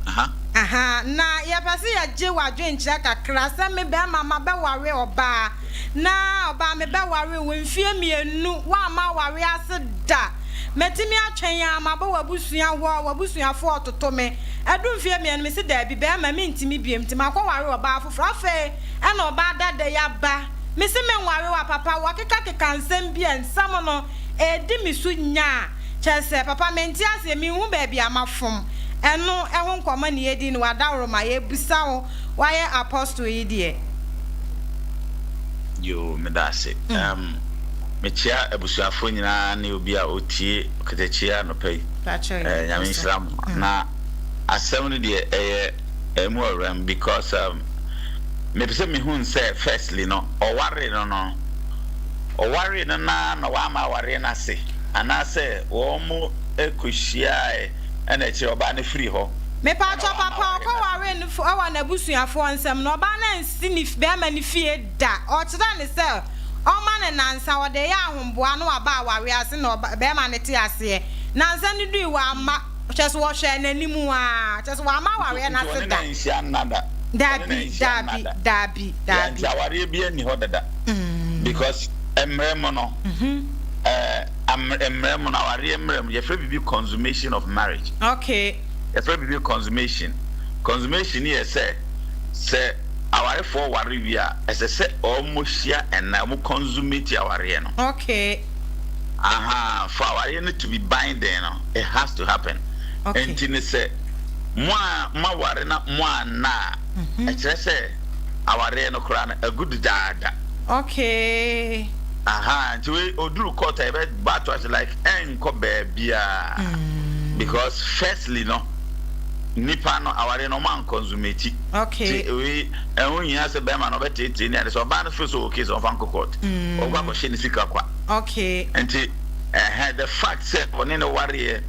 Aha. Aha, na yɛpɛ sɛ yɛgye w'adwenkyerɛ kakra sɛ me bɛɛma mabɛware ɔbaa. Na ɔbaa me bɛwaree wo mfeɛ mienu woamma awareɛ ase da matumi atwɛn aa mabɔ w'abusua hɔ w'abusuafoɔ ɔtoto me adu mfeɛ mienu mese daabi bɛɛma mentumi biom nti makɔ ware ɔbaa foforɔ afei ɛna ɔbaa dada yi aba mese menware wo a papa wakeka keka nsɛm bi a nsɛm no ɛɛdi me so nyaa kyɛsɛ papa mente aseɛ menhu baabi a mafom ɛno ɛho nkɔmɔ ne yɛdi no w'adaworoma yɛbusa wo wayɛ apostle yi deɛ. Yoo meda ase. Um, mekyia abusuafoɔ nyinaa ne obi a ɔtie Ɔkatakyie anɔpa yi. Eh, Nyame nhyira mo. Na asɛm no deɛ ɛyɛ ɛmu ɔwerɛm because um, mepɛ sɛ mehu sɛ firstly no ɔwaree no no ɔwaree no na na wama awareɛ no ase anaasɛ wɔn mo kɔhyiae ɛna akyire ɔbaa no firi hɔ ɛna Mepakyɛw wama papa awareɛ ɔkɔ no ase. waree no wɔ n'abusuafoɔ nsam no ɔbaa no ansi ne bɛɛma no fie da ɔkyerɛɛ no sɛ ɔmma no nansa ɔde reyɛ ahomboa na waba awareɛ ase na ɔba bɛɛma no te aseɛ nansa no dui wamma kyerɛ sɛ ɔhwɛɛ n'anim aa kyerɛ sɛ wamma Nti awareɛ no nti ase ɔne no da anhyia nna da? Ɔne no daabi anhyia nna daabi da? daabi Yeah, nti daabi. awareɛ biara nni hɔ dada because mmerɛ mu no eh, mmerɛ mu no awareɛ mmerɛ mu yɛfrɛ biribi consummation of marriage. Okay. Yɛfrɛ biribi consummation. Consummation yɛ sɛ sɛ awarefoɔ ware wie a, ɛsɛ sɛ wɔhyia nna, wɔn consummate awareɛ no. Okay. Aha, for awareɛ no to be binding no, it has to happen. Okay. Nti ne sɛ mo a moaware na mo anna a, ɛkyerɛ sɛ awareɛ no koraa no agu dedaada. Okay. Aha, nti wei oduru court a yɛbɛbɔ ato ase like ɛnkɔ baabiara because firstly no, nipa no awareɛ no ɔmo anconsumate. Okay. Nti wei ɛho nhia sɛ bɛrima no ɔbɛteetee ne ade sɛ ɔbaa no feel sɛ okay sɛ ɔmfa nkɔ court. Ɔkɔ akɔhyɛ ne sika kwa. Okay. Nti ɛhɛn the fact sɛ ɔne no wareɛ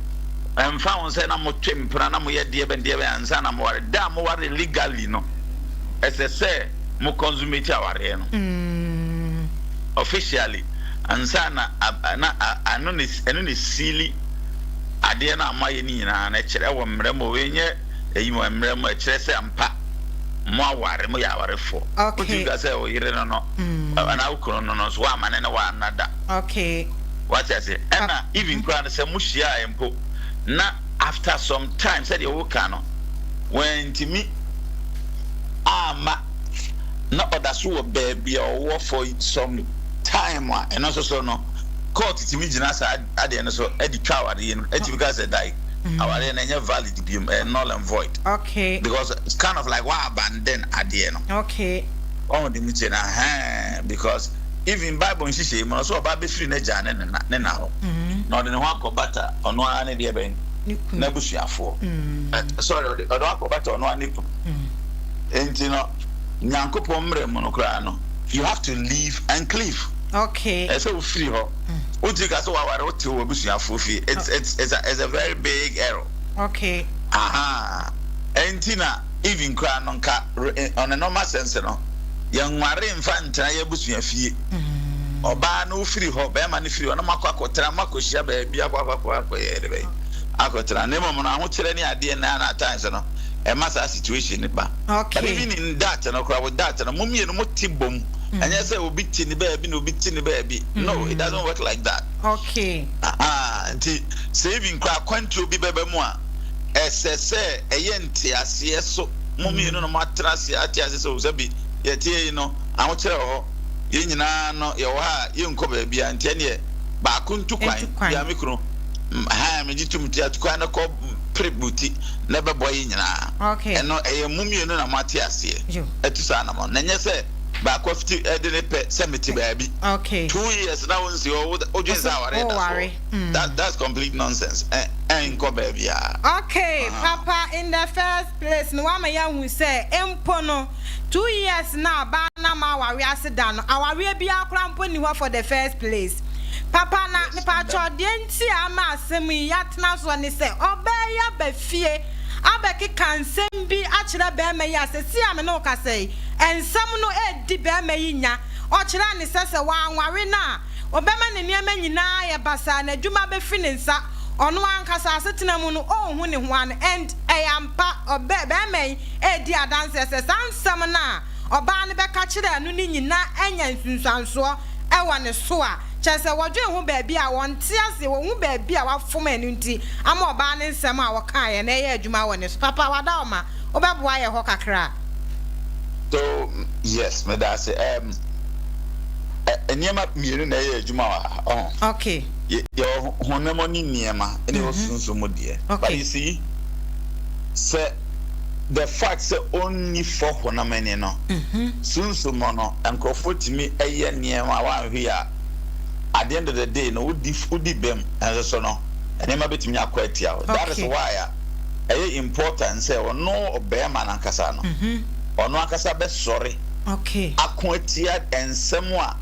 ɛmfa ho sɛ na motwe mpena na moyɛ deɛ bɛn deɛ bɛn ansa na moware da a moware legally no ɛsɛ sɛ mo consummate awareɛ no officially ansa na na ɛno ne ɛno ne siili adeɛ no a moayɛ no nyinaa no ɛkyerɛ wɔ mmerɛ mu wei nyɛ eyi mu mmerɛ mu ɛkyerɛ sɛ ampa mo aware mo yɛ awarefoɔ. Okay. Wotumi ka sɛ wo yere no no anaa wo kunu no no nso woamma ne ne woanna da. Okay. Wate ase? Ɛna even koraa no sɛ mo hyiaeɛ mpo na after some time sɛdeɛ woka no wantumi amma na ɔda so wɔ baabi a ɔwɔ for some time a ɛno nso so no court tumi gyina saa adeɛ no so de twa awareɛ no ɛtumi ka sɛ like awareɛ no ɛnyɛ valid biom ɛyɛ null and void. Okay. Because it's kind of like wa abandon adeɛ no. Okay. Wɔn de mi kyerɛ na hɛn because even Bible nhyehyɛ mu no so ɔbaa bɛfiri n'agya ne ne na ne na hɔ na ɔde ne ho akɔ bata ɔno ara ne deɛ bɛn n'abusuafoɔ. Sorry ɔde ɔde ho akɔ bata ɔno ara ne kunu. Nti no Nyankopɔn mmerɛ mu no koraa no you have to leave and cleave. Okay. Ɛsɛ wofiri hɔ. Wotumi ka sɛ waware wote wɔ abusuafoɔ fie. It's it's it's a it's a very big error. Okay. Ahaa ɛnti na even koraa no nka on a normal sense no yɛnware mfa ntena yɛ abusua fie. Ɔbaa no wofiri hɔ, bɛrima no firi hɔ na moakɔ akɔtena moakɔhyia baabi akɔ akɔ akɔ akɔyɛ de bɛyɛ akɔtena. Na mmom no ahokyerɛ ne adeɛ na na at times no ɛma saa situation no ba. Okay. But even in that no koraa with that no mo mmienu mo te bom. Ɛnyɛ sɛ obi te ne baabi na obi te ne baabi. No, it doesn't work like that. Okay. Ahaa nti sɛ even koraa akwantuo bi bɛba mu a. Ɛsɛ sɛ ɛyɛ nteaseɛ so. Mo mmienu na moatena ase ate ase sɛ, sɛbi yɛteɛ yi no, ahokyerɛ wɔ hɔ. Yɛn nyinaa no, yɛwɔ ha a, yɛnkɔ baabiara, nti ɛnneɛ baako ntu kwan. Bia me kunu, haa, megye tom nti atu kwan no kɔ pere buti na ɛbɛboa yɛn nyinaa. Ɛno, ɛyɛ mo mmienu na moate aseɛ atu saa anamɔn, na ɛnyɛ sɛ baako afiti de ne pɛ sɛ mete baabi. 2 years na wonsi hɔ, wodwen sɛ awareɛ da so hɔ. That's complete nonsense. Ɛnkɔ baabiara. Okay, papa, in the first place no, wama yɛahu sɛ mpo no 2 years na ɔbaa no ama aware ase da no, awareɛ biara koraa mpo nni hɔ for the first place. Papa, na mepatwɔ, deɛ nti a ama asɛm yi yɛatena soɔ ne sɛ ɔbaa yi aba fie abɛkeka nsɛm bi akyerɛ bɛrima yi a sɛsi a me ne wo kasa yi, nsɛm no ɛredi bɛrima yi nya. Ɔkyerɛ ne sɛ wanware no a, ɔbɛma ne nneɛma nyinaa ayɛ basaa, n'adwuma bɛfiri ne nsa, ɔno ankasa asetena mu no ɔnhu ne ho ano. And ɛyɛ ampa, ɔbɛ bɛrima yi ɛredi adanseɛ sɛ saa nsɛm no a ɔbaa no bɛka kyerɛɛ no no nyinaa anya nsunsuansoɔ ɛwɔ ne so a kyerɛ sɛ wɔdwen ho baabi a wɔnte aseɛ, wɔhu baabi a wafom. Ɛno nti ama ɔbaa ne nsɛm a wɔkaeɛ na ɛyɛ adwuma wɔ ne so. Papa, wada ɔma wobɛboa yɛ hɔ kakra. So yes, meda ase. Nneɛma mmienu na ɛyɛ adwuma wɔ ha. Ɔho. Yɛwɔ honam ne nneɛma ɛna ɛwɔ sunsun mu deɛ. But you see, sɛ the fact sɛ ɔnni fɔ honam ani no, sunsun mu no, nkurɔfoɔ tumi ɛyɛ nneɛma a wɔanhwɛ a, at the end of the day no, wodi bɛm ɛnso so no, nneɛma bɛtumi akɔ atia wo. That is why a ɛyɛ important sɛ ɔno ɔbɛrima n'ankasa no, ɔno ankasa bɛsɔre ako atia nsɛm a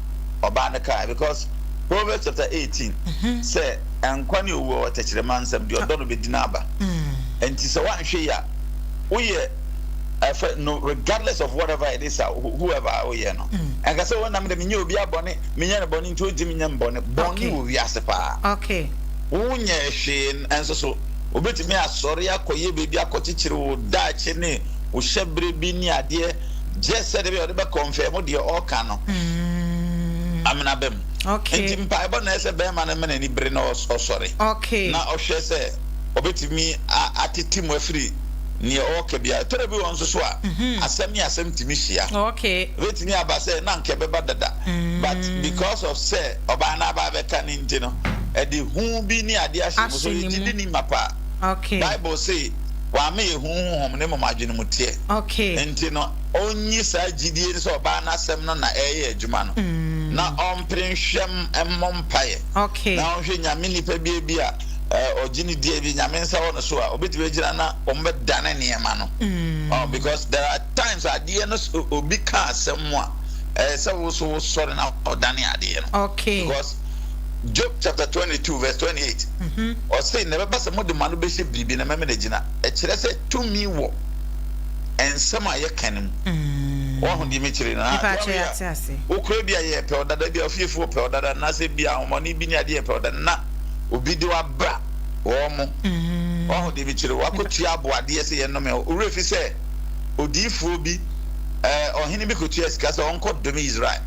ɔbaa no kaa, because Proverbs chapter 18 sɛ nkwa ne owu wɔ tɛkyerɛma nsɛm, deɛ ɔdɔ no bɛdi n'aba. Nti sɛ woanhwɛ yi a, woyɛ ɛfɛ no, regardless of whatever it is a whoever a woyɛ no, ɛnka sɛ wɔnam dɛ menyɛ obi abɔne, menyɛ no bɔne nti ɔgye menyɛ mbɔne bɔne wɔ wiase paa. Wonyɛ hwee nso so, obɛtumi asɔre akɔyɛ baabi akɔkyekyere wo daakye ne wo hyɛberɛ bi ne adeɛ gye sɛ de bi a ɔde bɛkɔnfɛn mu deɛ ɔreka no amena bɛ mu. Nti mpaebɔ na ɛsɛ bɛrima no ma n'ani bere na ɔsɔre na ɔhwɛ sɛ ɔbɛtumi atete mu afiri neɛ ɔreka biara. Tɔrɔ bi wɔ nso so a, asɛm ne asɛm tumi hyia. Ɛbɛtumi aba sɛ na anka ɛbɛba dada, but because of sɛ ɔbaa no aba abɛka ne nti no, ɛde hu bi ne adeɛ ahyɛ mu so. Yɛgye di ni mapa. Bible se wama yɛ hu honhom ne mmom adwene mu teɛ. Nti no, ɔnyi saa gyidie no sɛ ɔbaa no asɛm no na ɛyɛ adwuma no, na ɔmpere nhwɛm mmɔ mpaeɛ na ɔnhwɛ Nyame nipa bia bi a ɔgye ne die bi, Nyame nsa wɔ no so a obɛtumi agyina na wɔn bɛdane nneɛma no. Oh, because there are times adeɛ no, obi ka asɛm mu a, ɛyɛ sɛ wo so wosɔre na ɔdane adeɛ no. Because Job chapter 22 verse 28, ɔse na ɛbɛba sɛ mode ma no bɛhyɛ biribi na mɛmɛ no agyina. Ɛkyerɛ sɛ tumi wɔ nsɛm a yɛka no mu. Wɔho deɛ mekyerɛ no. Wokora bi a yɛpɛ ɔdada bi a ofiefoɔ pɛ ɔdada, anaasɛ bi a ahomɔne bi ne adeɛ yɛpɛ ɔdada na obi de wabra wɔn mo. Wɔho deɛ mekyerɛ, wakɔtua aboadeɛ sɛ yɛnnome. Owura fi sɛ odiyifoɔ bi, ɔhene bi kɔtua sika sɛ ɔnkɔ dome Israel.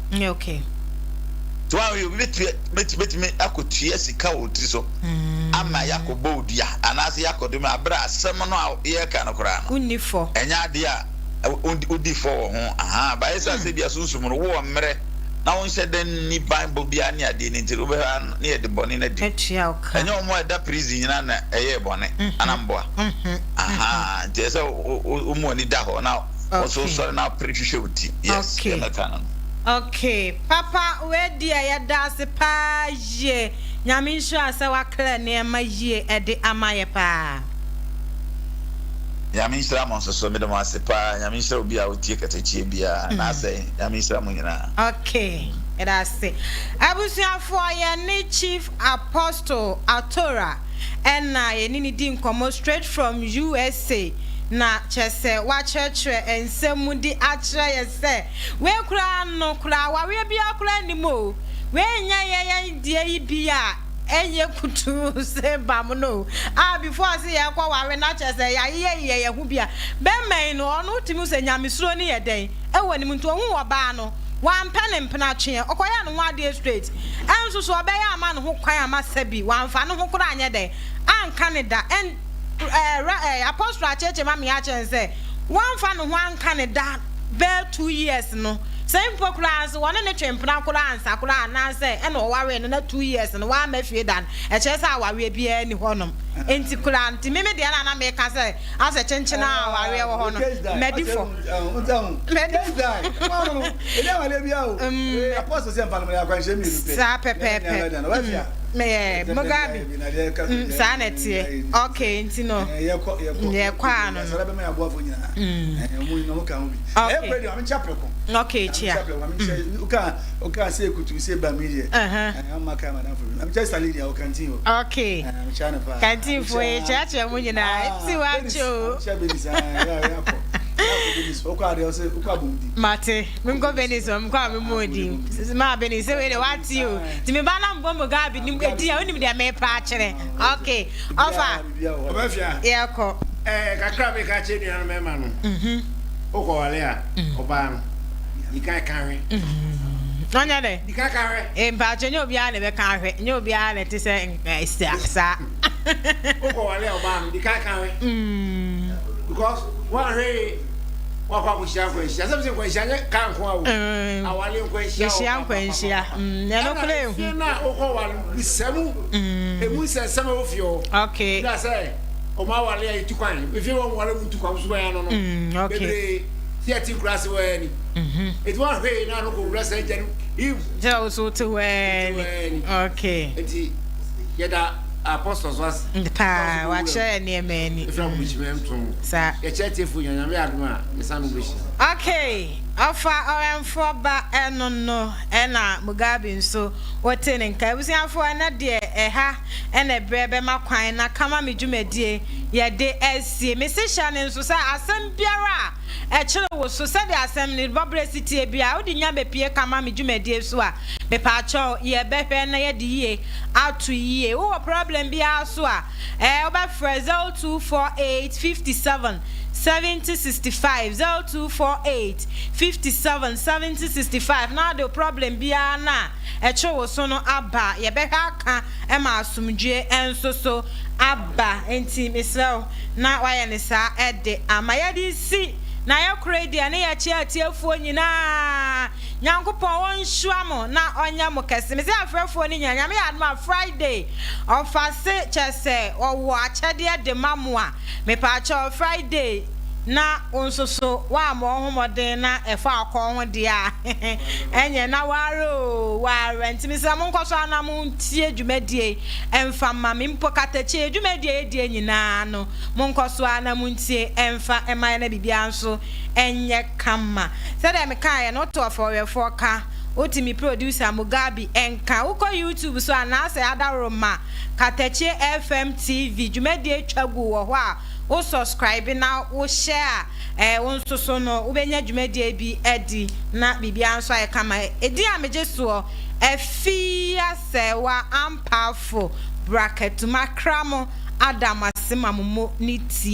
So wɔn obi bɛtua bɛtumi akɔtua sika wɔ tiri so ama yɛakɔbɔ odua anaasɛ yɛakɔdome abere asɛm no a yɛreka no koraa no, wonni fɔ. Ɛnyɛ adeɛ a wodi fɔ wɔ ho aha. Bayɛ sɛ asɛ bi asonsum no wowɔ mmerɛ na wonhyɛ dɛ nni banbɔ biara ne adeɛ no nti no, wobɛhwɛ ne yɛde bɔne no adi. Atua wo ka. Ɛnyɛ wɔn a ɛda prison nyinaa na ɛyɛɛ bɔne anamboa aha. Nti ɛsɛ wo mu ani da hɔ na wo nso wosɔre na wopere hwehwɛ wo ti. Yes, deɛ mɛka no no. Okay papa, wei deɛ yɛda ase paa yie. Nyame nhyira sɛ wa clear nneɛma yie ɛde ama yɛ paa. Nyame nhyira mo nso so, meda mo ase paa. Nyame nhyira obi a otie katakyie biara na asɛe. Nyame nhyira mo nyinaa. Okay, yɛda ase. Abusuafoɔ, yɛne Chief Apostle Atora ɛna yɛne ne di nkɔmmɔ straight from USA, na kyerɛ sɛ wakyerɛkyerɛ nsɛm mu de akyerɛ yɛ sɛ wei koraa no koraa awareɛ biara koraa nnim o. Wei nyɛ yɛ yɛn deɛ yi bi a ɛnyɛ kutuu sɛ bam no o, a before sɛ yɛkɔ ware na kyerɛ sɛ yɛayeyɛyeyɛ yɛn ho bi a. Bɛrima yi no, ɔno wotumi hu sɛ nyamesuro no yɛ dɛn ɛwɔ ne mu, nti ohuu ɔbaa no, wampɛ ne mpena tweɛ, ɔkɔyɛɛ ne ho adeɛ straight. Ɛnso so ɔbɛyɛ ama ne ho kwan ama sɛbi wamfa ne ho koraa anyɛ dɛn anka ne da. And. ɛɛ ɛɛ Apostle akyerɛkyerɛ ma me akyerɛ no sɛ wamfa ne ho anka ne da bɛyɛ 2 years no, sɛ mpo koraa nso wɔne ne twe mpena koraa ansa koraa anaasɛ ɛna ɔwaree no na 2 years no wamma fie da no, ɛkyerɛ sɛ awareɛ biara ni hɔnom. Nti koraa nti meme deɛ na na meka sɛ asɛ kyenkyene a awareɛ wɔ hɔ no, madi fɔ. Madi saa pɛpɛɛpɛ. Meyɛ Mugabe saa na ɛteɛ. Okay, nti no yɛkɔ a no no okay, kyia. Woka sɛ kutu sɛ ba mi deɛ ama ka madam fo bi mekyɛ sali deɛ wo canteen hɔ. Okay, canteen fo yɛ kyerɛkyerɛ mu nyinaa nti wakye o. Kyɛ Benis yɛakɔ Benis, wokɔ adeɛ sɛ wokɔ abomdi. Mate, menkɔ Benis ɔ, mekɔ a memmɔ din maa Benis sɛ wei de wate o, nti meba na mbɔ Mugabe nim ɛdi a wonim deɛ mepa akyerɛ. Okay, ɔfa. Ɔbɛfia. Yɛkɔ. Ɛɛ, kakra mi ka kyerɛ nua no mɛma no, wokɔwale a, ɔbaa no dikan ka hwɛ. Ɔnyɛ dɛ. Dikan ka hwɛ. Mpakyɛ, nyɛ obiara na ɛbɛka ahwɛ, nyɛ obiara na ɛte sɛ saa. Wokɔwale a, ɔbaa no dikan ka hwɛ because woahwɛ yi, wakɔ akɔhyia nkwanhyia sɛ nkwanhyia nyɛ ka nko a o, awale nkwanhyia. Yɛhyia nkwanhyia ɛno kora ehu. Fie no a wokɔwale bisa mu emu nsɛnsɛm a wɔ fie hɔ. Na sɛ ɔmo awale a yɛtu kwan efie wɔ ɔmo wale mu tu kwan so bɛn ano no bebree si ɛte nkura ase wɔ ani eti wɔn ahwɛ yi na ano kɔ wura sɛ ɛgya no im. Sɛ o so te hɔ ɛni, okay. Eti yɛda Apostle so ase. Paa, wakyerɛ nneɛma ani. Efra mo bɛhyia mɛ ntom. Saa. Yɛkyerɛ tiefo nyɛ Nyame adom a yɛsan no bɛhyia. Okay, ɔfa ɔwɛnfoɔ ba ɛno no ɛna Mugabe nso wote ne nka. Abusuafoɔ, ɛnɛ deɛ ɛha ɛna ɛberɛ bɛma kwan na kama me dwumadie yɛde asie. Mese hyɛ ne nso sɛ asɛm biara a ɛkyere wo so, sɛdeɛ asɛm ne bɔberɛ si tie biara, wode nya bɛpie kama me dwumadie so a, mepaakyɛw, yɛbɛhwɛ na yɛde yie ato yie. Wowɔ problem biara so a, wobɛfrɛ 0248 57 70 65, 0248 57 70 65, na wode problem biara na ɛkyere wo so no aba. Yɛbɛhwɛ aka ma asomdwie nso so aba. Nti mesrɛ wo na wayɛ ne saa ɛde ama yɛde si na yɛkoro yi deɛ ne yɛkyɛ atiefoɔ nyinaa. Nyankopɔn ɔnhyira mo na ɔnyɛ mo kɛse. Mesɛ afrɛfoɔ no nyinaa, Nyame yɛ adom a, Friday ɔfa se kyɛ sɛ ɔwɔ akyɛdeɛ de ma mo a, mepaakyɛw, Friday na wo nso so woammɔ wo ho mmɔden na ɛfa akɔ ho deɛ a, ɛnyɛ na ware o ware. Nti mesrɛ mo, nkɔ so ana montie dwumadie ɛmfa ma me mpo katakyie dwumadie yɛdie nyinaa no, monkɔ so a na montie ɛmfa ɛma yɛ na biribiara nso ɛnyɛ kama. Sɛdeɛ mekaeɛ no, wote ɔfɔwɛfoɔ ka, wote me producer Mugabe ɛnka. Wokɔ YouTube so anaasɛ adaworoma Katakyie FM TV dwumadie twa gu wɔ hɔ a, wo subscribe na wo share a, wo nso so no wobɛnya dwumadie bi adi na biribiara nso ayɛ kama. Ɛdin a megye soɔ, Afi Asɛwa Ampaafo Brakatuma kra mo adam ase ma mo mo ne tie.